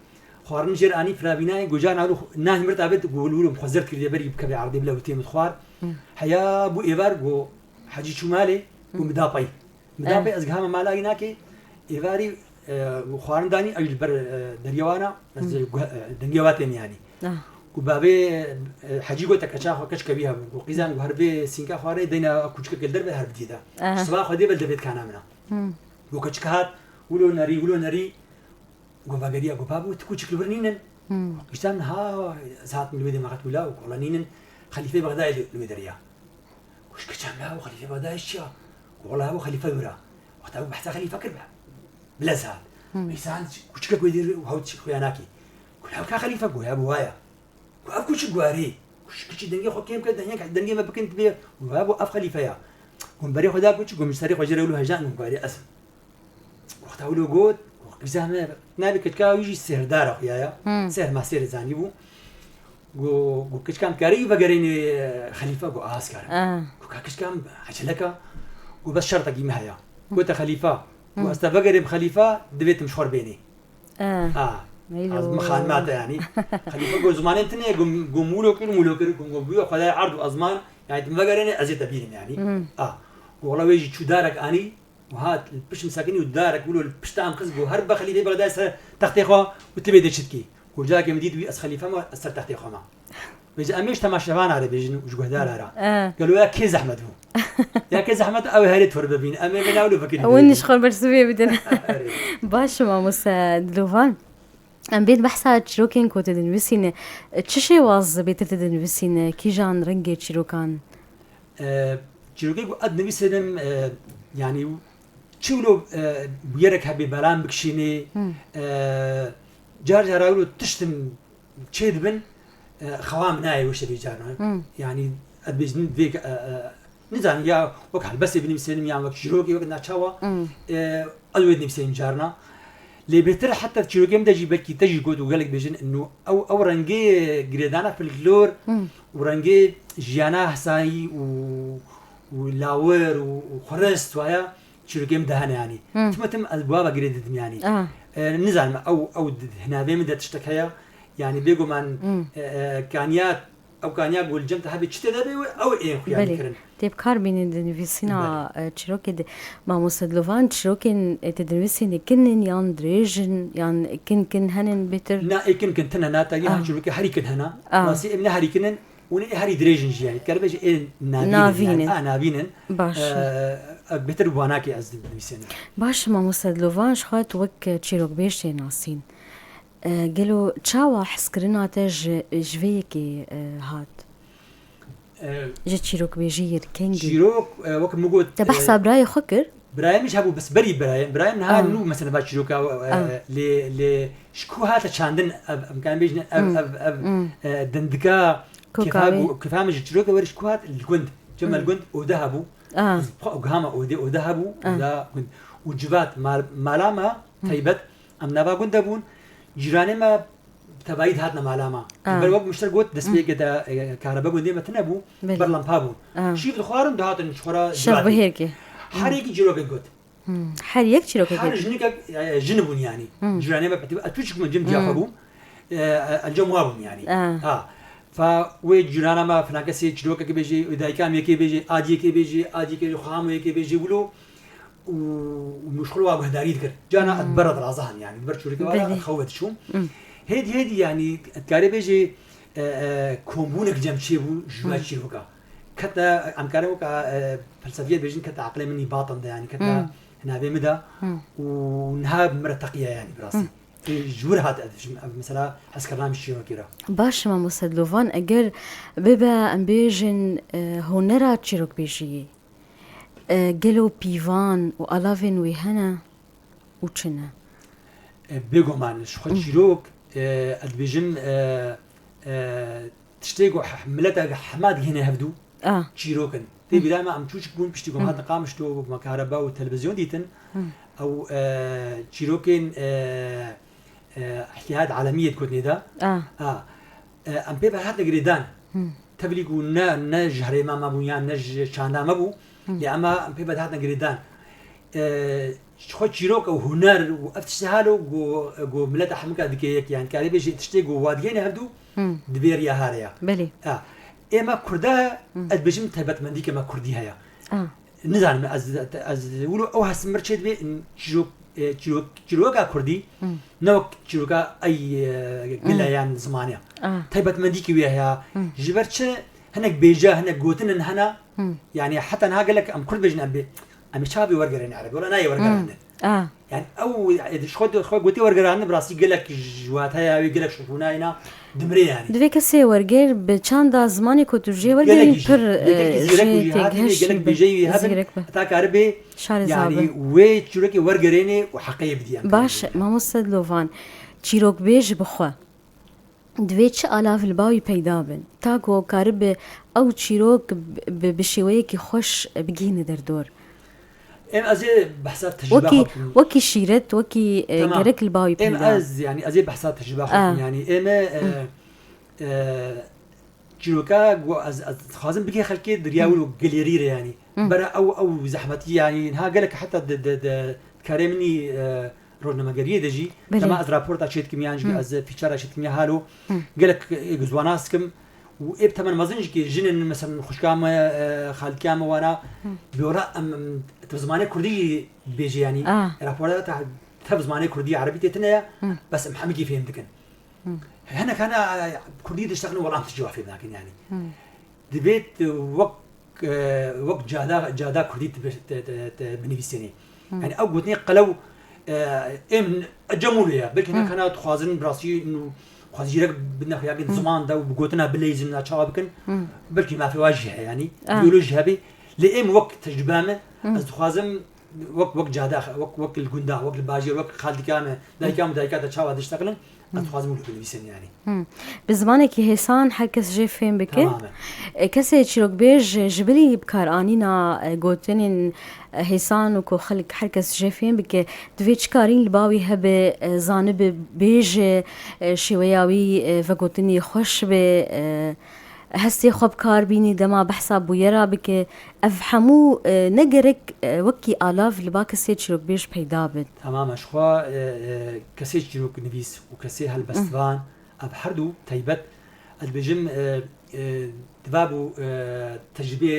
xwarin jêr anî firavînayê, ku carna wilo nahî mir tabet, ku wilo wilo xwe zerd kiriye berî bikeve erdê bile û tê min xwar. Hmm. Heya bû êvar, ku hecî çû malê, ku Hmm. min da pey. Min da Eh. pey, ez gihame mala wî nakê, êvarî, e, xwarin danî, ew li ber, e, derya wana, ez Hmm. guh-, e, dengê wa têm yanî. Ah. Ku bavê, e, hecî gote keça xwe, keçke wî hebû. Ku qîzan ku her vê sînka xwarê deyna kûçikek li derve her bidî de. Aha. Siba xwe dê vel devê dikana min a. Hmm. Ku keçik hat, wilo nerî, wilo nerî. Ku vegeriya ku babo, tu kûçik li wir nînin. Hmm. Giştan ha, ez hatim li wê dê me qet wila û ku wala nînin. Xelîfê Bexdayê li, li wê derê ya. Ku ji keçan la û xelîfê Bexdayê çi ya? Ku wala bo xelîfe wir a. Wexta ew behsa xelîfe kir be. Bilez hat. Hmm. Meysan kûçikek wê dî û hewt çi xuya nakî. Ku la ka xelîfe goya bo waya. Ku ev kûçik guherî. Ku ji kûçik dengê xwe kêm ke, dengê, dengê me bikin dibê. Ku ev, ev xelîfe ya. Ku min berê xwe da kûçik, ku min ji serê xwe jê re wilo hejdan, ku guherî ez im. Wexta wilo got, ku qîza me, navê keçika wî jî Sêrdar a xuya ya. Hmm. Sêr ma Sêr zanî bû. Ku, ku keçika min karî vegerênê xelîfe, ku az karim. Ah. Ku ka keçika min eceleka, ku bes şertekî me heye. Gote xelîfa. Ku Hmm. ez te vegerêm xelîfa, divê tu min ji xwe bênê. Eh. Ha. Eylo. Az min xanima te yanî. Xelîfe got, zimanên tune, gum, gum wilo kir, wilo kir, gum, gum, bûye Xwedayê erd û ezman, yanî tu min vegerêne, ez ê te bînim yanî. Hmm. Ha. Got, wela wê jî çû darek anî, û hat, li pişt min sekinî û darek wilo li pişta min xist, got, her be xelîfê Bexdayê ser textê xwe û tu bê de çi dikî. Got, carekê min dît wî, ez xelîfe me, ez ser textê xwe me. Bêje, em ê ji temaşevana re bêjin û ji guhdara re. Eh. Gelo ya kê zehmet bû? Ya kê zehmet ew herê tu bibîn. Em ê vê navlo fikirî Hûn bêjin. Ji xwe bersivê bidin. Erê. Baş e, mamoste Dilovan. Em bên behsa çîrokên ku tu dinivîsîne. Çi şêwaz bêtir tu dinivîsîne? Kîjan rengê çîrokan? E, Çîrokê ku ez dinivîsînim, e, yanî çi wilo, e, bûyerek hebe belam bikişînê, e, car cara wilo tiştin çêdibin, e, xewa min nayê wişte vê carna. Yanî ez bêjin vê, e, e, nizanim ya wek helbestê binivîsînim yan wek çîrokê wek naçawa, e, ez wê dinivîsînim carna. Lê bêtir heta çîrokê min de jî belkî te jî got û gelek bêjin, ino ew, ew rengê girêdana folklor û rengê jiyana hesayî û, û lawir û, û xurist waya çîrokê min de hene yanî. Tim tim ez bi wa ve girê didim yanî. E, nizanim ew, ew di hinavê min de tiştek heye. Yanî bêguman, e, e, kaniya, ew kaniya ku li cem te hebe çi tê de bê, ew ê xuya Belê. Dikirin. Tê bi kar bînin di nivîsîna, Belê. E, çîrokê de. Mamoste Dilovan, çîrokên, e, te dinivîsîne kin in yan dirêj in, yan kin kin henin bêtir? Na, ê kin kin tine, na, tevî Ah. ha çîrokê herî kin hena. Ah. Rastî em ne herî kin in, û ne ê herî dirêj in jî yanî. Dikare bêje ê navîn in Navîn yanî. in. A, navîn in. Baş. E, e, bêtir wanakê ez dinivîsînim. Baş, Mamoste Dilovan, ji xwe tu wek çîrokbêj tê nasîn. E, gelo çawa hezkirina te ji, ji vê yekê, e, hat? E, Ji çîrokbêjiyê li kengî? Çîrok, e, wek min got, Te e, behsa birayê xwe kir? Birayê min jî hebû, bes berî birayê. Birayê min niha Ah. nû mesela va çîroka, e, Ah. lê, lê ji ku hate çandin ev, em karin bêjin ev, Hmm. ev, ev, Hmm. e, dindika Koka kefa wê. gu-, kefa min ji çîroka were ji ku hat li gund. Cem el Hmm. gund ode hebû. Ah. Ez xwe gihama ode, ode hebû, Ah. oda gund. Û civat mal-, mala me Hmm. taybet, em nava gund de bûn. Cîranê me bi tevayî dihatine mala me. Ah. Ber wek min ji te got, destpêkê de, e, karebe gundê me tune bû, Belê. ber lempa bûn. Ah. Şîv dixwarin, dihatin ji xwe re Şev civatê. bihêrkê. Her yekî çîrokek got. Hmm. Her yek çîrokek Her got. jinikek, e, jin bûn yanî. Hmm. Cîranê me bi tevayî, ez tûçik bûm, cem ciya xwe Hmm. bûm. E, e, encam wa bûm yanî. Ah. Ha. Fa wê cîrana me filan kesê çîrokek bêjê, wê dayika me yekê bêjê, adiyekê bêjê, adiyekê xwe hamo yekê bêjê wilo. û, û min ji xwe re wa guhdarî dikir. Cana Hmm. ez ber re diraza hem, yanî, ber çûrikê wa re Belê. ez xew ve diçûm. Hmm. Hêdî, hêdî, yanî, ez dikarê bêjê, e, e, kombûnek cem çêbû ji we Hmm. çîroka. Kete, em karin weka, e, felsefiyê bêjin, kete aqilê min nî batin de, yanî, kete Hmm. hinavê min de Hmm. û niha min re teqiye, yanî, bi rastî. Hmm. Ê, ji wir hat ez dibêjim, ev mesela hezkirina min ji çîrokê re. Baş, Mamoste Dilovan, eger bibe, em bêjin, e, hunera çîrokbêjiyê, E, gelo pîvan û alavên wê hene û çi ne? E, bêguman, ji xwe Hmm. çîrok, e, ez dibêjim, e, e, tiştê ku he-, mileta hema digihîne hevdû, Ah. çîrok in. Tê Hmm. bîra me em çûçik bûn, piştî ku Hmm. hatin Qamişlo, ku me karebe û televîzyon dîtin, Hmm. ew, e, çîrokên, e, e, îtîhad alemiyê digotinê de. Ah. Ah. E, em pê ve hatin girêdan. Hmm. Tevlî ku ne, ne ji herêma me bû yan ne ji çanda me bû. Hmm. Lê ema em pê ve hatin girêdan. E, ji xwe çîrok û huner û ev tiştê halo ku, ku mileta hemika dike yek, yan karê bêjê tiştê ku wa digihîne hevdû, Hmm. di vê riya hare ya. Belê. Ha. Ê me Kurda, Hmm. ez dibêjim taybetmendîke me Kurdî heye. Ah. Nizanim ez, ez wilo ew hestim mir çê dibe, çîrok, e, çîrok, çîroka Kurdî, Hmm. ne wek çîroka ey, e, gile Hmm. yan zimanê. Ah. Taybetmendîkî wê heye. Hmm. Ji ber çi hinek bêje, hinek gotin in hene, Hmm. yanî heta niha gelek em Kurd bêjin em bê, em ê çawa bê wergerên Erebî, wela nayê wergerandin. Hmm. Ah. Yanî ew, e, ji xwe, xwe gotê wergerandin, bi rastî gelek ji wataya wê, gelek şopûnayê na dimre yanî. Divê kesê werger bi çanda zimanê ku tu jê wergerî Gelekî jî, pir, gelekî e, zîrek û jê jî hatî, têgihişt gelek be. Bêjeyî hebin, Zîrek be. Heta karibe, Şarê yanî zabe. Wê çîrokê wergerênê û heqeyê bidî em Baş, karibê. Mamoste Dilovan, çîrokbêj bi xwe. Divê çi alav li bawî peyda bin, ta ku karibe ew çîrok bi, bi, bi şêweyekî xweş bigihîne derdor? Em ez ê behsa tecrüba Wekî, xwe bikim. Wekî şîret, wekî, e, Tamam. gerek li bawî Em peyda. ez, yanî ez ê behsa tecrüba xwe Ah. bikim. Yanî em e, e, Hmm. e, çîroka ku ez, ez dixwazim bigê xelkê di riya Hmm. wilo gelêrî re yanî. Hmm. Bera ew, ew zehmetî yanî. Niha gelek heta di, di, di karê min î, e, rojnamegeriyê de jî, Belê. dema ez raporta çêdikim yan jî Hmm. ez fîçara çêdikim ya halo, Hmm. gelek, e, guzwana dikim û ê bi temen mezin jî ki jin in, mesela xwişka me, e, xaltiya me wana, Hmm. bi wela em, em, tev zimanê kurdî jî bêjî yanî, Ah. raporta te, tev zimanê kurdî erebî tê tine ye, Hmm. bes em hemikî fêm dikin. Hmm. Hinek hene, e, kurdî diştexin wela em ti cevap fêm nakin yanî. Hmm. Divê tu wek, e, wek cada, cada kurdî tu bi-, te, te, te binivîsînî. Hmm. Yanî ew gotinê qelew, e, êm cemûlê ye. Belkî Hmm. nekana dixwazin bi rastî nû xwezîrek bidine xuya Hmm. ziman de û bi gotina bileyzin na çawa bikin. Hmm. Belkî mafê wa jî heye yanî. Ah. Biyolojî hebê. Lê êm wek tecrübe me, ez dixwazim wek, wek cada, wek, wek li gunda, wek li bajêr, wek xaltika me, dayika me, dayika te çawa dişteqilin, ez dixwazim wilo binivîsim yani. Bi zimanekî hêsan her kes jê fêm bike. Tamam e. E, kesê çîrokbêj ji bilî bikaranîna, e, gotinên, e, hêsan û ku xelk her kes jê fêm bike, divê çi karîn li ba wî hebe, e, zanibe, bêje, e, şêweya wî, e, vegotinî xweş be, e, hestê xwe bi kar bînî dema behsa bûyera bike. Ev hemû, e, ne gerek, e, wekî alav li ba kesê çîrokbêj peyda bin. Tamam e, ji xwe, e, e, kesê çîroknivîs û kesê helbestvan, ev her du taybet, ez dibêjim, e, e, divabû, e, tecrübê,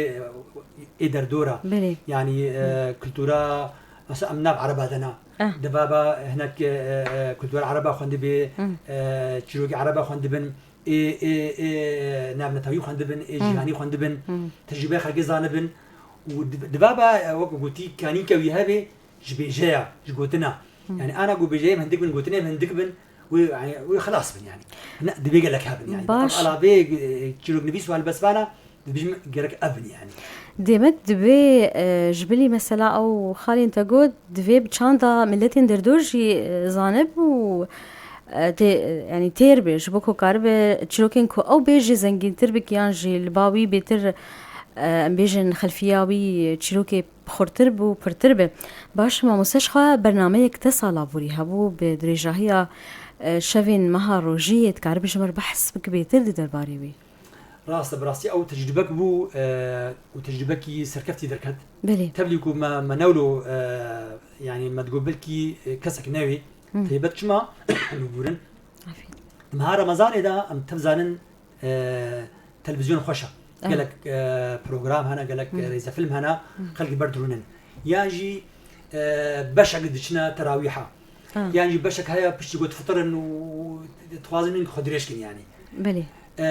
e, ê derdora. Belê. Yani, e, kultura, mesela em nav ereba de ne. Eh. Divaba hinek, e, e, kultura ereba xwendibê, eh, çîrokê ereba xwendibin, ê, ê, ê navnetewî xwendibin, ê cîhanî xwendibin, tecrübeyê xelkê zanibin û div-, divaba, e, wek gotî, kanîke wî hebe, ji bêjeya, ji gotina. Yani ana ku bêjeyê em hindik bin, gotinê em hindik bin, wê, yani, wê xilas bin yani. Ne, divê gelek hebin yani. Baş. Ev alavê, e, çîroknivîs û helbestvana, dibêjim gerek ev bin yani. Demek divê, e, ji bilî mesela ew xalên te got, divê bi çanda miletên derdor jî, e, zanib û, e, tê, yani têr be, ji bo ku karibe çîrokên ku ew bêjî zengîntir bik yan jî li ba wî bêtir, e, em bêjin xelfiya wî çîrokê xurtir bû, pirtir be. Baş, mamoste, ji xwe bernameyek te sala borî hebû bi dirêjahiya, e, şevên meha rojiyê, dikaribî ji me re behs bikî bêtir di derbarê wî? Rast e, bi rastî ew tecrûbek bû, e, û tecrûbekî serkeftî derket. Belê. Tevlî ku me, me newlo, e, yanî me digot belkî, e, kesek newê, Hı. taybet çima, bibûrin. Afiyet. Di meha Remezanê de em tev zanin, e, televîzyon xweş e. Evet. Gelek, e, program hene, gelek, e, Hı. rêzefilm hene, Hı. xelk ber dirûnin. Yan jî, e, beşek diçine terawîha. Ha. Yan jî beşek heye piştî ku difitirin û dixwazin wî xwe dirêj kin yanî. Belê. E,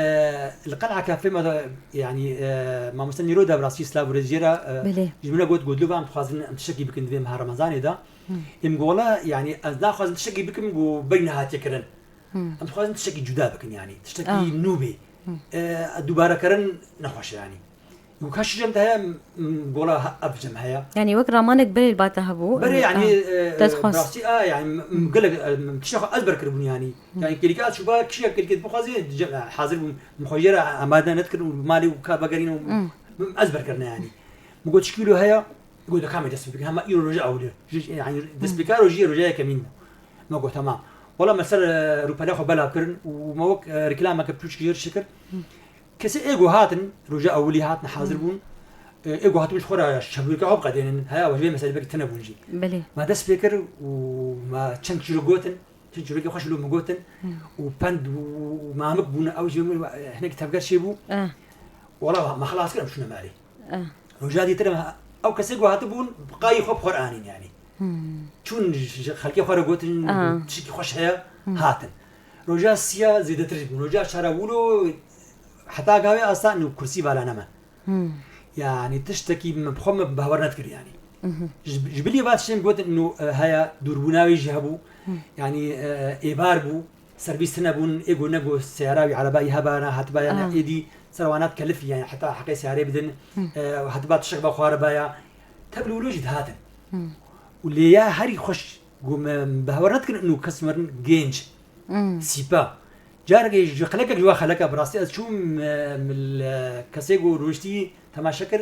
li Qel'a Kafê me de, yanî, e, mamoste Nîro de bi rastî silav û rêz jê re, e, Belê. ji min re got, got, "Lûva em dixwazin em tiştekî bikin divê meha Remezanê de." Hı. Êm gola, yanî ez naxwazim tiştekî bikim ku berî nehatiye kirin. Hı. Em dixwazin tiştekî cuda bikin yanî. Tiştekî Ah. nû bê. Hı. E, dubarekirin nexweş e yanî. Û ka şûcem te heye, m, gola he-, ev cem heye. Yanî wek ramanek berê li ba te hebû, Berê, em, yanî, ah, e, te dixwest. Rastî, a, yanî, m, m, gelek, e, m, tişta xwe ez ber kiribûn, yanî. Hı. Yanî, kêlîka ez çûba, kişiya kêlîkê dixwazê, ce-, e, hazir bûm, min xwe jê re amade nedikir û bi malê û ka vegerîn û Hı. m, ez ber kirine, yanî. Min got, "Çi kîlo heye?" Got, "De kamê dest pê bikin, hema îro roja ewil e." Ji, yanî, destpêka rojiyê, roja yekemîn bû. Me got, "Temam." Wela me ser, e, rûpela xwe belav kirin û me wek, e, reklameke piçûçik jê re şikir. Hı. Kesê ê ku hatin, roja ewilî hatin, hazir bûn. E, ê ku hatibûn ji xwe re şevbûrka xwe biqedênin. Heya, we ji vê meselê belkî tune bûn jî. Belê. Me dest pê kir û me çend çîrok gotin, çend çîrokê xweş li min gotin û pend û, û mamik bûn, ew jî min, e, hinekî tevger çêbû. Eh. Wela me xilas kir, em çûne malê. Eh. Roja dîtir em, ew kesê ku hatibûn, bi qayî xwe bi xwe re anîn, yanî. Hmm. Çûn ji xelkê xwe re gotin, Ah. tiştekî xweş heye, Hmm. hatin. Roja siya zêdetir jî bûn. Roja çara wilo heta gavê asta nû kursî vala neme. Hmm. Yanî tiştekî min bi xwe min behwer nedikir yanî. Mhm. Ji, ji bilî va tiştên gotin nû, e, heya dûrbûna wî jî hebû. Hmm. Yanî, e, êvar bû. Servîs tune bûn, ê ku ne ku seyara wî, ereba wî heba, ne hatiba ya, ne Ah. êdî ser wana dikelifî, yanî heta heqê seyarê bidin, Hmm. e, hatiba tiştek be xwe re baya. Tevlî wilo jî dihatin. Hmm. Û lê ya herî xweş ku me behwer nedikin û kes werin genç, Hmm. sîpa. Carekê ji xelekek ji wa xeleka bi rastî ez çûm, e, mil, e, kesê ku rûniştî temaşe kir,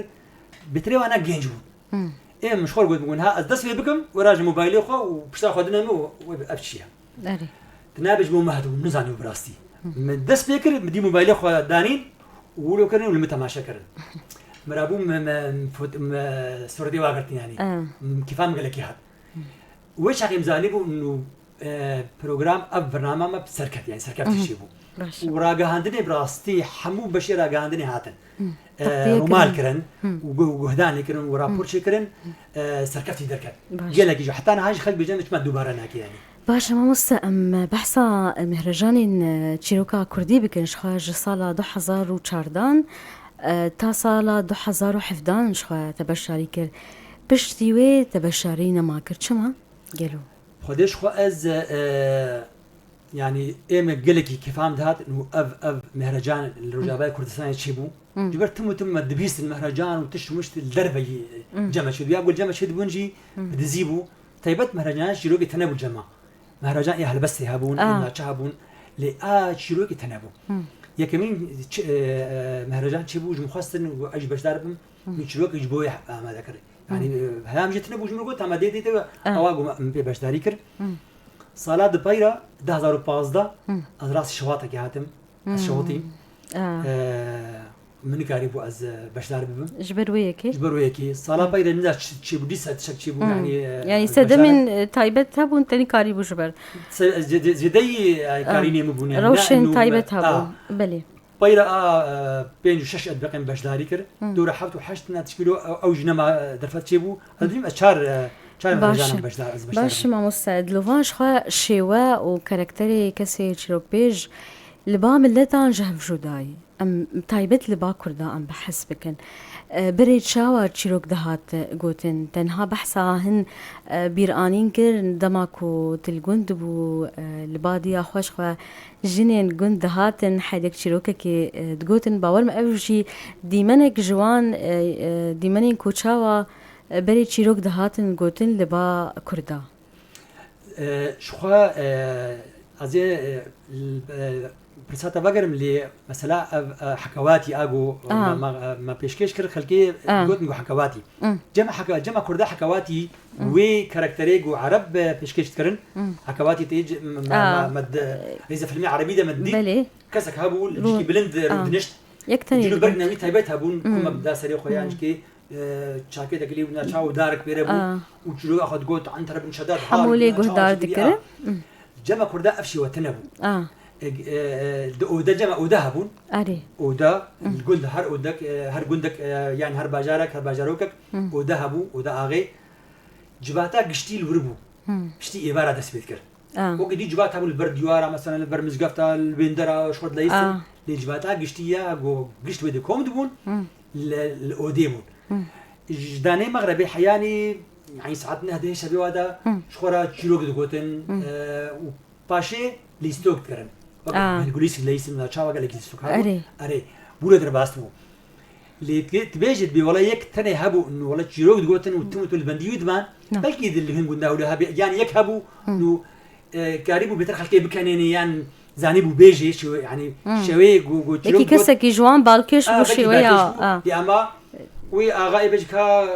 bêtirê wana genç bûn. Hmm. Ê min ji xwe re got, min got, "Ha ez dest pê bikim, wera ji mobaylê xwe û pişta xwe dine min û wê ev çi ye?" Erê. Tu nabêj bo me hatibû, nizanî bi rastî. Hı. Min dest pê kir, min dî mobaylê xwe danîn û wilo kirin û li min temaşe kirin. Min rabû me, me, fot-, me suretê wa girtin yanî. Ah. Min kêfa min gelekî hat. Wê çaxê min zanîbû û, e, program ev bernama me serket, yanî serkeftî Hı hı. çêbû. Baş. Û ragihandinê bi rastî hemû beşê ragihandinê hatin. Hı. E, Teqdiye rûmal kirin. kirin Hı. û gu-, guhdanê kirin û rapor Hı. çêkirin, Hı. e, serkeftî derket. Baş. Gelekî jî heta niha jî xelk bêje çima dubare nake yanî. Baş, mamoste, em behsa mehrejanên, e, çîroka kurdî bikin. Ji xwe ji sala du hezar û çardan, e, ta sala du hezar û hevdan ji xwe te beşdarî kir. Piştî wê te beşdarî nema kir. Çima? Gelo? Xwedê ji xwe ez, e, yanî ê me gelekî kêfa min dihat û ev, ev mehrecan li Rojavayê Kurdistanê çêbû. Hmm. Ji ber tim û tim me dibîstin mehrecan û tişt û mişt li derveyî, hmm, cem me çêdibû. Ya ku li cem me çêdibûn jî, hmm, bi dizî bû. Taybet mehrecanan çîrokê tune bû li cem me. Mehrecan ê helbestê hebûn, ê, ah, naçe hebûn. Lê a çîrokê tune bû. Hmm. Yekemîn çi-, e, e, mehrecan çêbû, ji min xwestin û ez jî beşdar bim. Hmm. Min çîrokê ji bo wê amade kir. Yani, hmm, e, heyam jî tune bû, ji min got, ama dê dê dê, ah, ewa ku min pê beşdarî kir. Hmm. Sala di peyra du hazar û pazdeh, hmm, ez rastî şewatekê hatim. Ez, hmm, şewatîm. Ah. E, min nikarîbû ez, e, beşdar bibim. Ji ber wê yekê? Ji ber wê yekê. Sala, hmm, peyra nîna çi-, çêbû, dîsa tişek çêbû, hmm, yani, e, yani ez sedemên, beşdar, e, taybet hebûn, te nikarîbû ji ber. Se-, zê-, zê-, zêdeyî, e, ah, karînê min bûn, yani, ne rewşên û taybet hebûn. Ah. Belê. Peyra a, e, pênc û şeş edbeqên beşdarî kir. Hmm. Dora heft û heşt ne tişkîlo ew, ew jî nema, e, derfet çêbû. Ez, hmm, dibînim ez çar, e, çar mehrecanan beşdar, ez beşdar bûm. Baş e, mamoste, dilovan ji xwe şêwe û karakterê kesê çîrokbêj li ba miletan ji hev jûdayî. Em taybet li ba Kurda em behs bikin. E, berê çawa çîrok dihat gotin? Tenha behsa hin, e, bîranîn kir, dema ku tu li gund bû, e, li ba diya xwe ji xwe jinên gund dihatin, heydek çîrokekê, e, digotin. Bawer me ev jî dîmenek ji wan, e, e, dîmenên ku çawa, e, berê çîrok dihatin gotin li ba Kurda. E, ji xwe, e, ez ê, e, l-, e, pirsa te vegerim lê mesela ev, e, hekewatî a ku, ah, me, me, me pêşkêş kir, xelkê, ah, gotin ku hekewatî. Hmm. Cem heke-, cema Kurda hekewatî, hmm, wê karakterê ku Ereb, e, pêşkêş dikirin, hmm, hekewatî tê c-, me, me, ah, me di rêzefîlmê Erebî de me didî. Belê. Kesek hebû, li cîkî bilind, ah, rûdinişt. Yek tenê cil û berg dibûn. Newî taybet hebûn, hmm, ku me bi da serê xwe yan, hmm, jikê, e, çakêtek lê bûna çaw û darek pêre bû, ah, û çîroka xwe digot, "Entere bin şedat." Hemû lê guhdar dikirin. Hmm. Cema Kurda ev şêwe tune bû. Ah. E, e, e, di ode cema ode hebûn. Erê. Oda, hmm, li gund her odek, e, her gundek, e, yani her bajarek, her bajarokek, hmm, ode hebû, oda axê. Civata giştî li wir bû. Hmm. Piştî êvara dest pê dikir. Ah. Wekî dî civat hebûn li ber diyara, mesela li ber mizgefta, li wêndera, ji xwe dileyistin. Ah. Lê civata giştî ya ku gişt wê de kom dibûn, hmm, li, li odê bûn. Hmm. Ji danê mexrebê heyanî, yani saet neh dehê şevê wa de, hmm, ji xwe re çîrok digotin, hmm, e, û paşê lîstok dikirin. Wek, ah, yani ku lîstik dileyistin, çawa gelek lîstok hebûn. Erê. Erê. Bûre derbas bû. Lê tu, tu bêjî dibê wele yek tenê hebû, û wele çîrok digotin û tim û tu li bendî wî diman, na, belkî di li hin gunda wilo hebê, yan yek hebû, hmm, û, e, karîbû bêtir xelkê bikenênê, yan zanîbû bêjê, şewe, yani, hmm, şewê ku, ku çîrok, belkî got, kesekî ji wan balkêş, ah, bû, belkî şêweya, balkêş bû, ah. Lê ama wê axa ê bêjî ka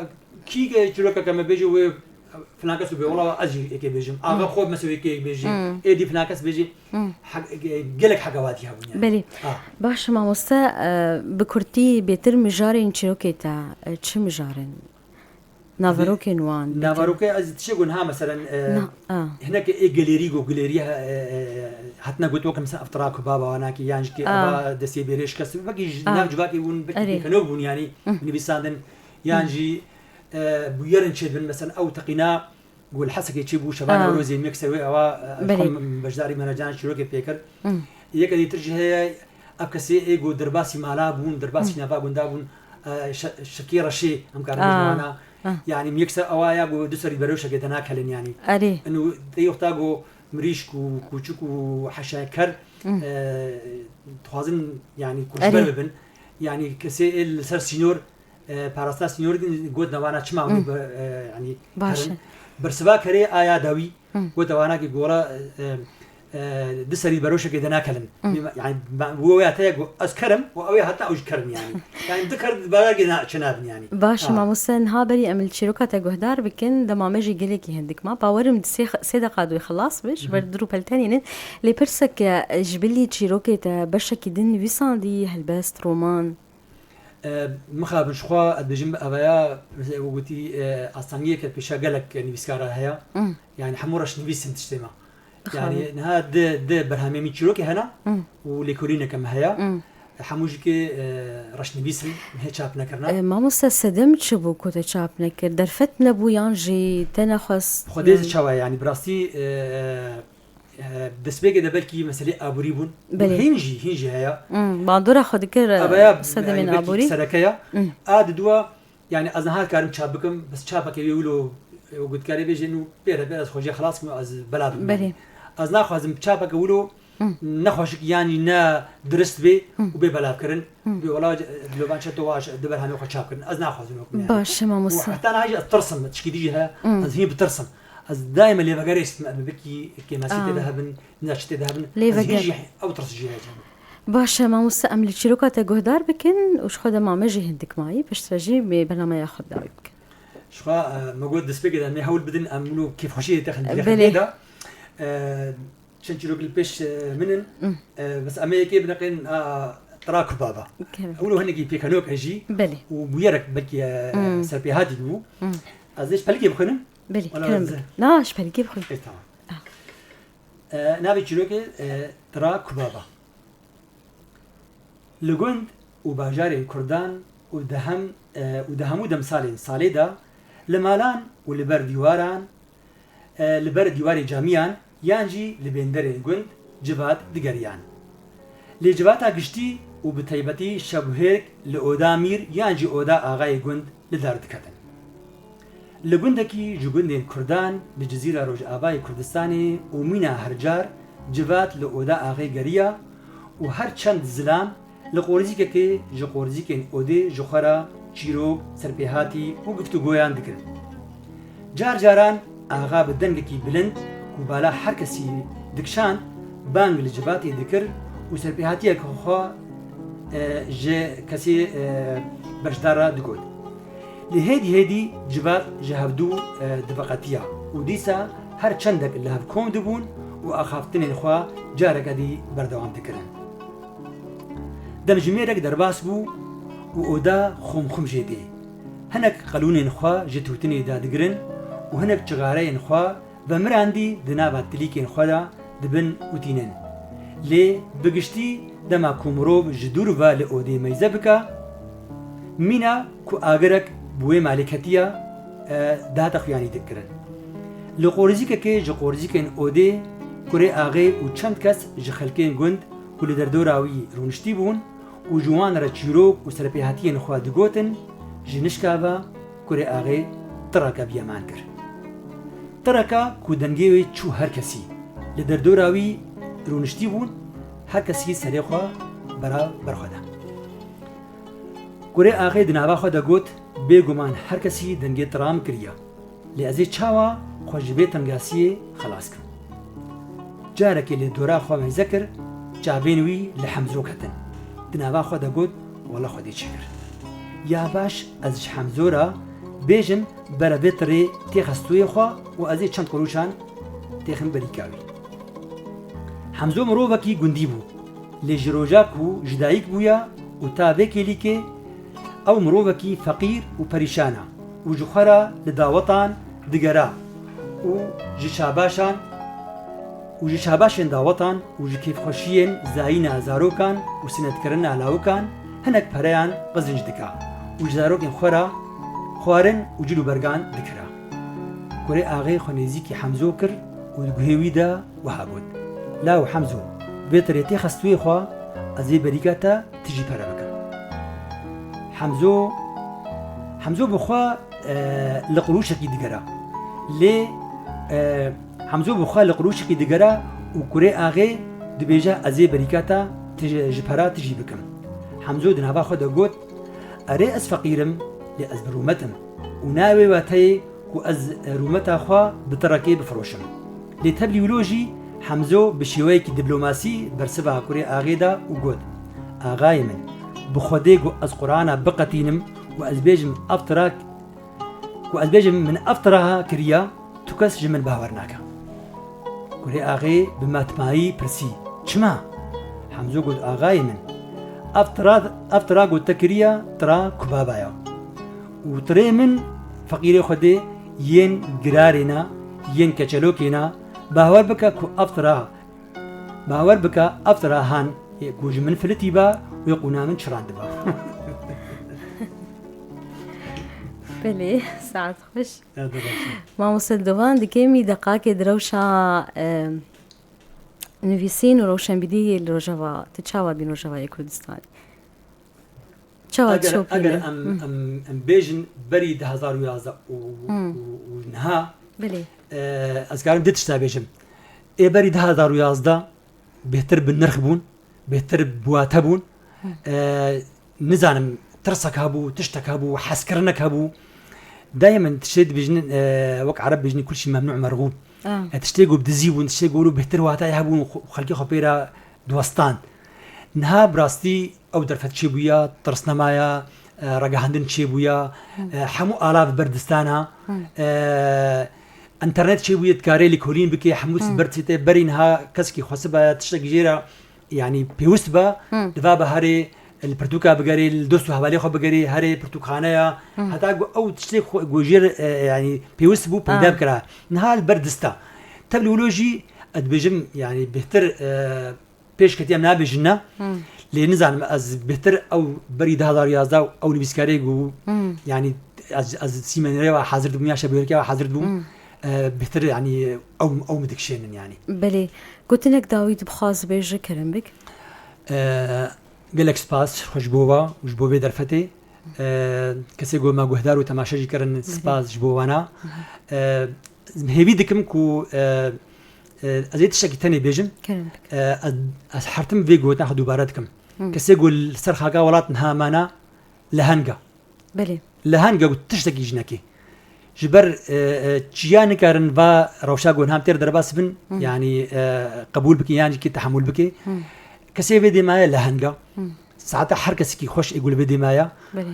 kî ke çîrokeke me bêjî wê filan kes û bê, wela ez jî êkê bêjim. Axa, hmm, xwe mesela êkê bêjî. Hmm. Êdî filan kes bêjî. Hmm. Hek-, ge-, gelek hekewatî hebûn yani. Belê. Ha. Baş e mamoste, e, bi kurtî bêtir mijarên çîrokê te, e, çi mijar in? Naverokên wan, belkî. Naverokê ez tiştê ku niha meselen, e, na, a, hineke ê gelêrî ku gelêrî he, e, e, hatine got weke mesela ev tira ku baba wana kî yan jî kê, a, eva destê bêrê şikest, belkî ji, a, nav civakê hûn belkî, erê, pêkenok bûn yani, hı, nivîsandin. Yan, hı, jî, e, bûyerin çêdibin, mesela ew teqîna ku li Hesekê çêbû, şevana, a, Newrozê, yek ser wê ewa, e, belê, xwe beşdarî mehrecan çîrokê pê kir. Hı. Yeke dîtir jî heye, ev kesê ê ku derbasî mala bûn, derbasî, hı, nava gunda bûn, e, şe-, şekê reşê, em karin, a, bêjin wana. A. Yani, yek ser ewa ya ku du serî berewşekê de nakelin yani. Erê. Ino tê yoxta ku mirîşk û kûçik û heşeker, hı, e, dixwazin yani, erê, koçber bibin. Yani, kesê ê li ser sînor, e, parastina sînorî din got, navana çima, hı, hûn, e, yani, baş e, herin. Bersiva kerê aya dawî, hı, got, wana ki gora, e, e, du serî beroşekê de nakelin. Hı. Yani, ben, bu ya te got, ez kerim, o ew ya hatta ew ji kerim yani. Yani, du ker beragê na-, çinabin yani. Baş e, ha, mamoste, niha berî em li çîroka te guhdar bikin, dema me jî gelekî hindik ma. Bawerim di sê, sê deqa dû xilas be, ji ber, hı hı, du rûpel tenînin. Lê pirsek e, ji bilî çîrokê te beşekî din nivîsandî, helbest, roman? E, mixabin ji xwe ez dibêjim, eveya, wek gotî, e, astengiyeke pêşa gelek nivîskara heye. Hmm. Yani hemû reşnivîs in tiştê me. Dixabin. Yani niha di, di berhemê min çîrokê hene, hmm, û lêkolîneke me heye. Hmm. Hemû jî kê, e, reşnivîs in, hê çap nekirine. E, mamoste, sedem çi bû ku te çap nekir? Derfet nebû yan jî te nexwest? Xwedê, yani, çawa yani, bi rastî, e, e, destpêkê de belkî meselê aborî bûn. Belê. Hîn jî, hîn jî heye. Hmm, bandora xwe dikir, e, sedemên aborî. Sereke ya. Hmm. A di dua, yani, ez niha karim çap bikim, bes çapeke wê wilo, e, gotkarê bêjin û pê re pê ez xwe jê xilas kim, ez bela bikim, yani. Belê. Ez naxwazim çapeke wilo, Hı. Nexweşik, yanî ne dirist bê Hı. û bê belavkirin. Hı. Bê wela, e, Dilovançe, tu waş di berhemê xwe çap kirin. Ez naxwazim wek min, yanî. Baş e, mamoste. Û heta niha jî ez tirsim, tişkî dî jî heye, Hı. ez hîn bitirsim. Ez daîme lêvegerê, em bikî kêmasî Aa. tê de hebin, nîna çi tê de hebin. Ez hîn Lêveger. jî ew tirs jî heye. Baş e, mamoste, em li çîroka te guhdar bikin û ji xwe de mame jî hindik mayî, piştre jî bê bernameya xwe dawî bikin. Ji xwe, e, me got destpêkê de em ê hewl bidin, em wilo kêfxweşiyê têxin Belê. dirêxê de. E, çend çîrok li pêş, e, min in. Mm. E, bes em ê yekê bineqên, a, Tira Kubaba. Kerem. Wilo hinekî pêkenok e jî. Belê. Û bûyerek belkî, e, Mm. serpêhatî bû. Mm. Ez ê ji pelikê bixwînim. Belê, Wala kerem ez bike. Na, ji pelikê bixwîn. E, tamam. Ah. E, navê çîrokê, e, Tira Kubaba. Li gund û bajarên Kurdan û di hem, e, û di hemû demsalên salê de li malan û li ber dîwaran, e, li ber dîwarê camiyan yan jî li bênderên gund civat digeriyan. Lê civata giştî û bi taybetî şevhêrk li oda mîr yan jî oda axayê gund li dar diketin. Li gundekî ji gundên Kurdan li Cizîra Rojavayê Kurdistanê û mîna her car civat li oda axê geriya û her çend zilam li qorizîkekê ji qorizîkên odê ji xwe re çîrok, serpêhatî û guftûgoyan dikirin. Car caran axa bi dengekî bilind ku bala her kesî dikişand, bang li civatê dikir û serpêhatiyeke xwe, e, ji kesê, e, beşdar re digot. Lê hêdî hêdî civat ji hevdû, e, diveqetiya û dîsa her çendek li hev kom dibûn û axaftinên xwe careke dî berdewam dikirin. Demjimêrek derbas bû û oda xomxum jê dê. Hinek qelûnên xwe ji tûtinê dadigirin û hinek çixareyên xwe vemirandî di nava tilîkên xwe de dibin û tînin. Lê bi giştî dema ku mirov ji dûr ve li odê meyze bike, mîna ku agirek bi wê malê ketiya, e, dihate xuyanî dikirin. Li qorizîkekê ji qorizîkên odê kurê axê û çend kes ji xelkên gund ku li derdora wî rûniştî bûn û ji wan re çîrok û serpêhatiyên xwe digotin, ji nişka ve kurê axê tireke bi yeman kir. Tireke ku dengê wê çû her kesî. Li derdora wî rûniştî bûn, her kesî serê xwe bera ber xwe da. Kurê axê di nava xwe de got, bêguman her kesî dengê tira min kiriye. Lê ez ê çawa xwe ji vê tengasiyê xelas kim? Carekê li dora xwe meyze kir, çavên wî li Hemzo ketin. Di nava xwe de got, wela Xwedê çêkir. Ya baş, ez ji Hemzo re bêjim bere vê tirê têxe stûyê xwe û ez ê çend qurûşan têxim berîka wî. Hemzo mirovekî gundî bû. Lê ji roja ku ji dayik bûya û ta vê kêlîkê, ew mirovekî feqîr û perîşan e û ji xwe re li dawetan digera û ji şabaşan û ji şabaşên dawetan û ji kêfxweşiyên zayîna zarokan û sinetkirina lawikan hinek pereyan qezinc dike û ji zarokên xwe re xwarin û cil û bergan dikira. Kurê axê xwe nêzîkî Hemzo kir û di guhê wî de wiha got, Law Hemzo, vê tirê têxe stûyê xwe, ez ê berîka te tijî pere bikim. Hemzo, Hemzo bi xwe, e, li qurûşekî digera. Lê, e, Hemzo bi xwe li qurûşekî digera û kurê axê dibêje, ez ê berîka te tij-, ji pera tijî bikim. Hemzo di nava xwe de got, Erê, ez feqîr im, lê ez bi rûmet im û nayê wê wateyê ku ez rûmeta xwe bi tirekê bifiroşim. Lê tevlî wilo jî Hemzo bi şêweyekî dîplomasî bersiva kurê axê da û got, Axayê min, bi Xwedê ku ez Qur'ana biqetînim û ez bêjim ev tira, ku ez bêjim min ev tira kiriya, tu kes ji min bawer nake. Kurê axê bi matmayî pirsî, Çima? Hemzo got, Axayê min, ev tira, ev tira ku te kiriye, tira Kubaba ya. Û tirê min feqîrê Xwedê yên girarê ne, yên keçelokê ne, bawer bike ku ev tira, bawer bike ev tira han ê ku ji min filitî ba, wê qûna min çirandiba. Belê, saet xweş. Ya, de baş e. Mamoste Dildovan, di kêmî deqakê di rewşa, e, nivîsîn û rewşenbîriyê li Rojava, tu çawa dîn Rojavayê Kurdistanê? Çawa Eger, dişopîne? eger em, Hı. em, em bêjin berî du hezar û yazdeh û, Hı. û, û niha, Belê. e, ez karim du tişta bêjim. Ê berî du hezar û yazdeh Bêhtir bi nirx bûn, bêhtir bi wate bûn. E, nizanim, tirsek hebû, tiştek hebû, hezkirinek hebû. Dayê min tiştê dibêjin, e, wek Ereb bêjin, kul şey memnû mergûb. E, tiştê ku bi dizî bûn, tiştê ku bêhtir wateyê hebûn, xwe-, xelkê xwe pê re diwestan. Niha bi rastî ew derfet çêbûya, tirs nemaya, e, ragihandin çêbûya, e, hemû ala bi ber distan e. E, Înternet çêbûye, dikarê lêkolîn bike, hemû ber çête. Berî niha kesekî xwesibe tiştekî jê re, yanî pêwist be, diva be herê li pirtûka bigerê, li dost û hevalê xwe bigerê, herê pirtûkxaneya. Heta ku ew tiştê xwe, ku jê re, e, yanî pêwist bû, peyda bikira. Niha li ber dista. Tevlî wilo jî, ez dibêjim, yanî bêhtir, e, pêş ketî em nabêjin ne. Lê nizanim, ez bêhtir ew berî du hezar yazdeh ew nivîskarê ku, yanî ez, ez sîmenê wa hazir dibûm ya şebûyerkê wa hazir dibûm. E, bêhtir, yanî ew, ew min dikişênin yanî. Belê. Gotinek dawî dibixwaz bêje, kerem bik. E, gelek spas ji xwe ji bo wa û ji bo vê derfetê. E, kesê ku me guhdar û temaşe jî kirin, spas ji bo wana. E, hêvî dikim ku, e, e, ez ê tiştekî tenê bêjim. Kerem bik. E, ez, ez hertim vê gotina xwe dubare dikim. Kesê ku li ser xaka welat niha mane, leheng e. Belê. Leheng e ku tiştekî jî neke. Ji ber, e, e, çiya nikarin va rewşa ku niha em têr derbas bin, yanî, e, qebûl bikin yan jî kê tehemûl bike. Kesê vê dêmaya leheng e. Saeta her kesekî xweş ê ku li vê dêmaya. Belê.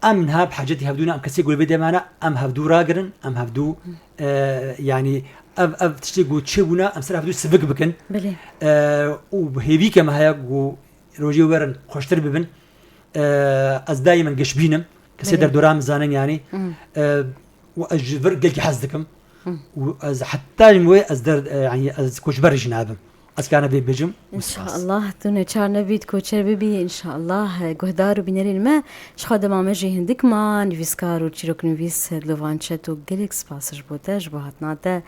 Em niha bi hecetî hevdû ne, em kesê ku li vê dêmaya ne, em hevdû ragirin, em hevdû, e, yanî ev, ev tiştê ku çêbûne, em ser hevdû sivik bikin. Belê. E, û hêvîke me heye ku rojê werin xweştir bibin. E, ez dayê min gişbîn im. Kesê derdora min zanin yanî. E, û ez ji vir gelkî hez dikim. Û ez heta ji wê ez der, e, yanî ez koçber jî nabim. Ez kana vê bêjim. Înşallah tu neçar nebî, tu koçer bibî, înşallah, e, guhdar û bînerên me. Ji xwe dema me jî hindik ma, nivîskar û çîroknivîs Dilovan Çeto, gelek spas ji bo te, ji bo hatina te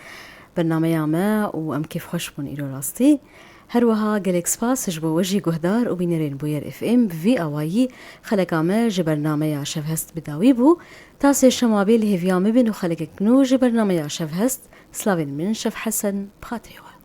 bernameya me û em kêfxweş bûn îro rastî. Her wiha gelek spas ji bo we jî guhdar û bînerên Bûyer F M, bi vî awayî xeleka me ji bernameya Şevhest bi dawî bû. Ta sêşema bê li hêviya me bin û xelekek nû ji bernameya Şevhest. Slavên min Şev Hesen, bi xatirê we.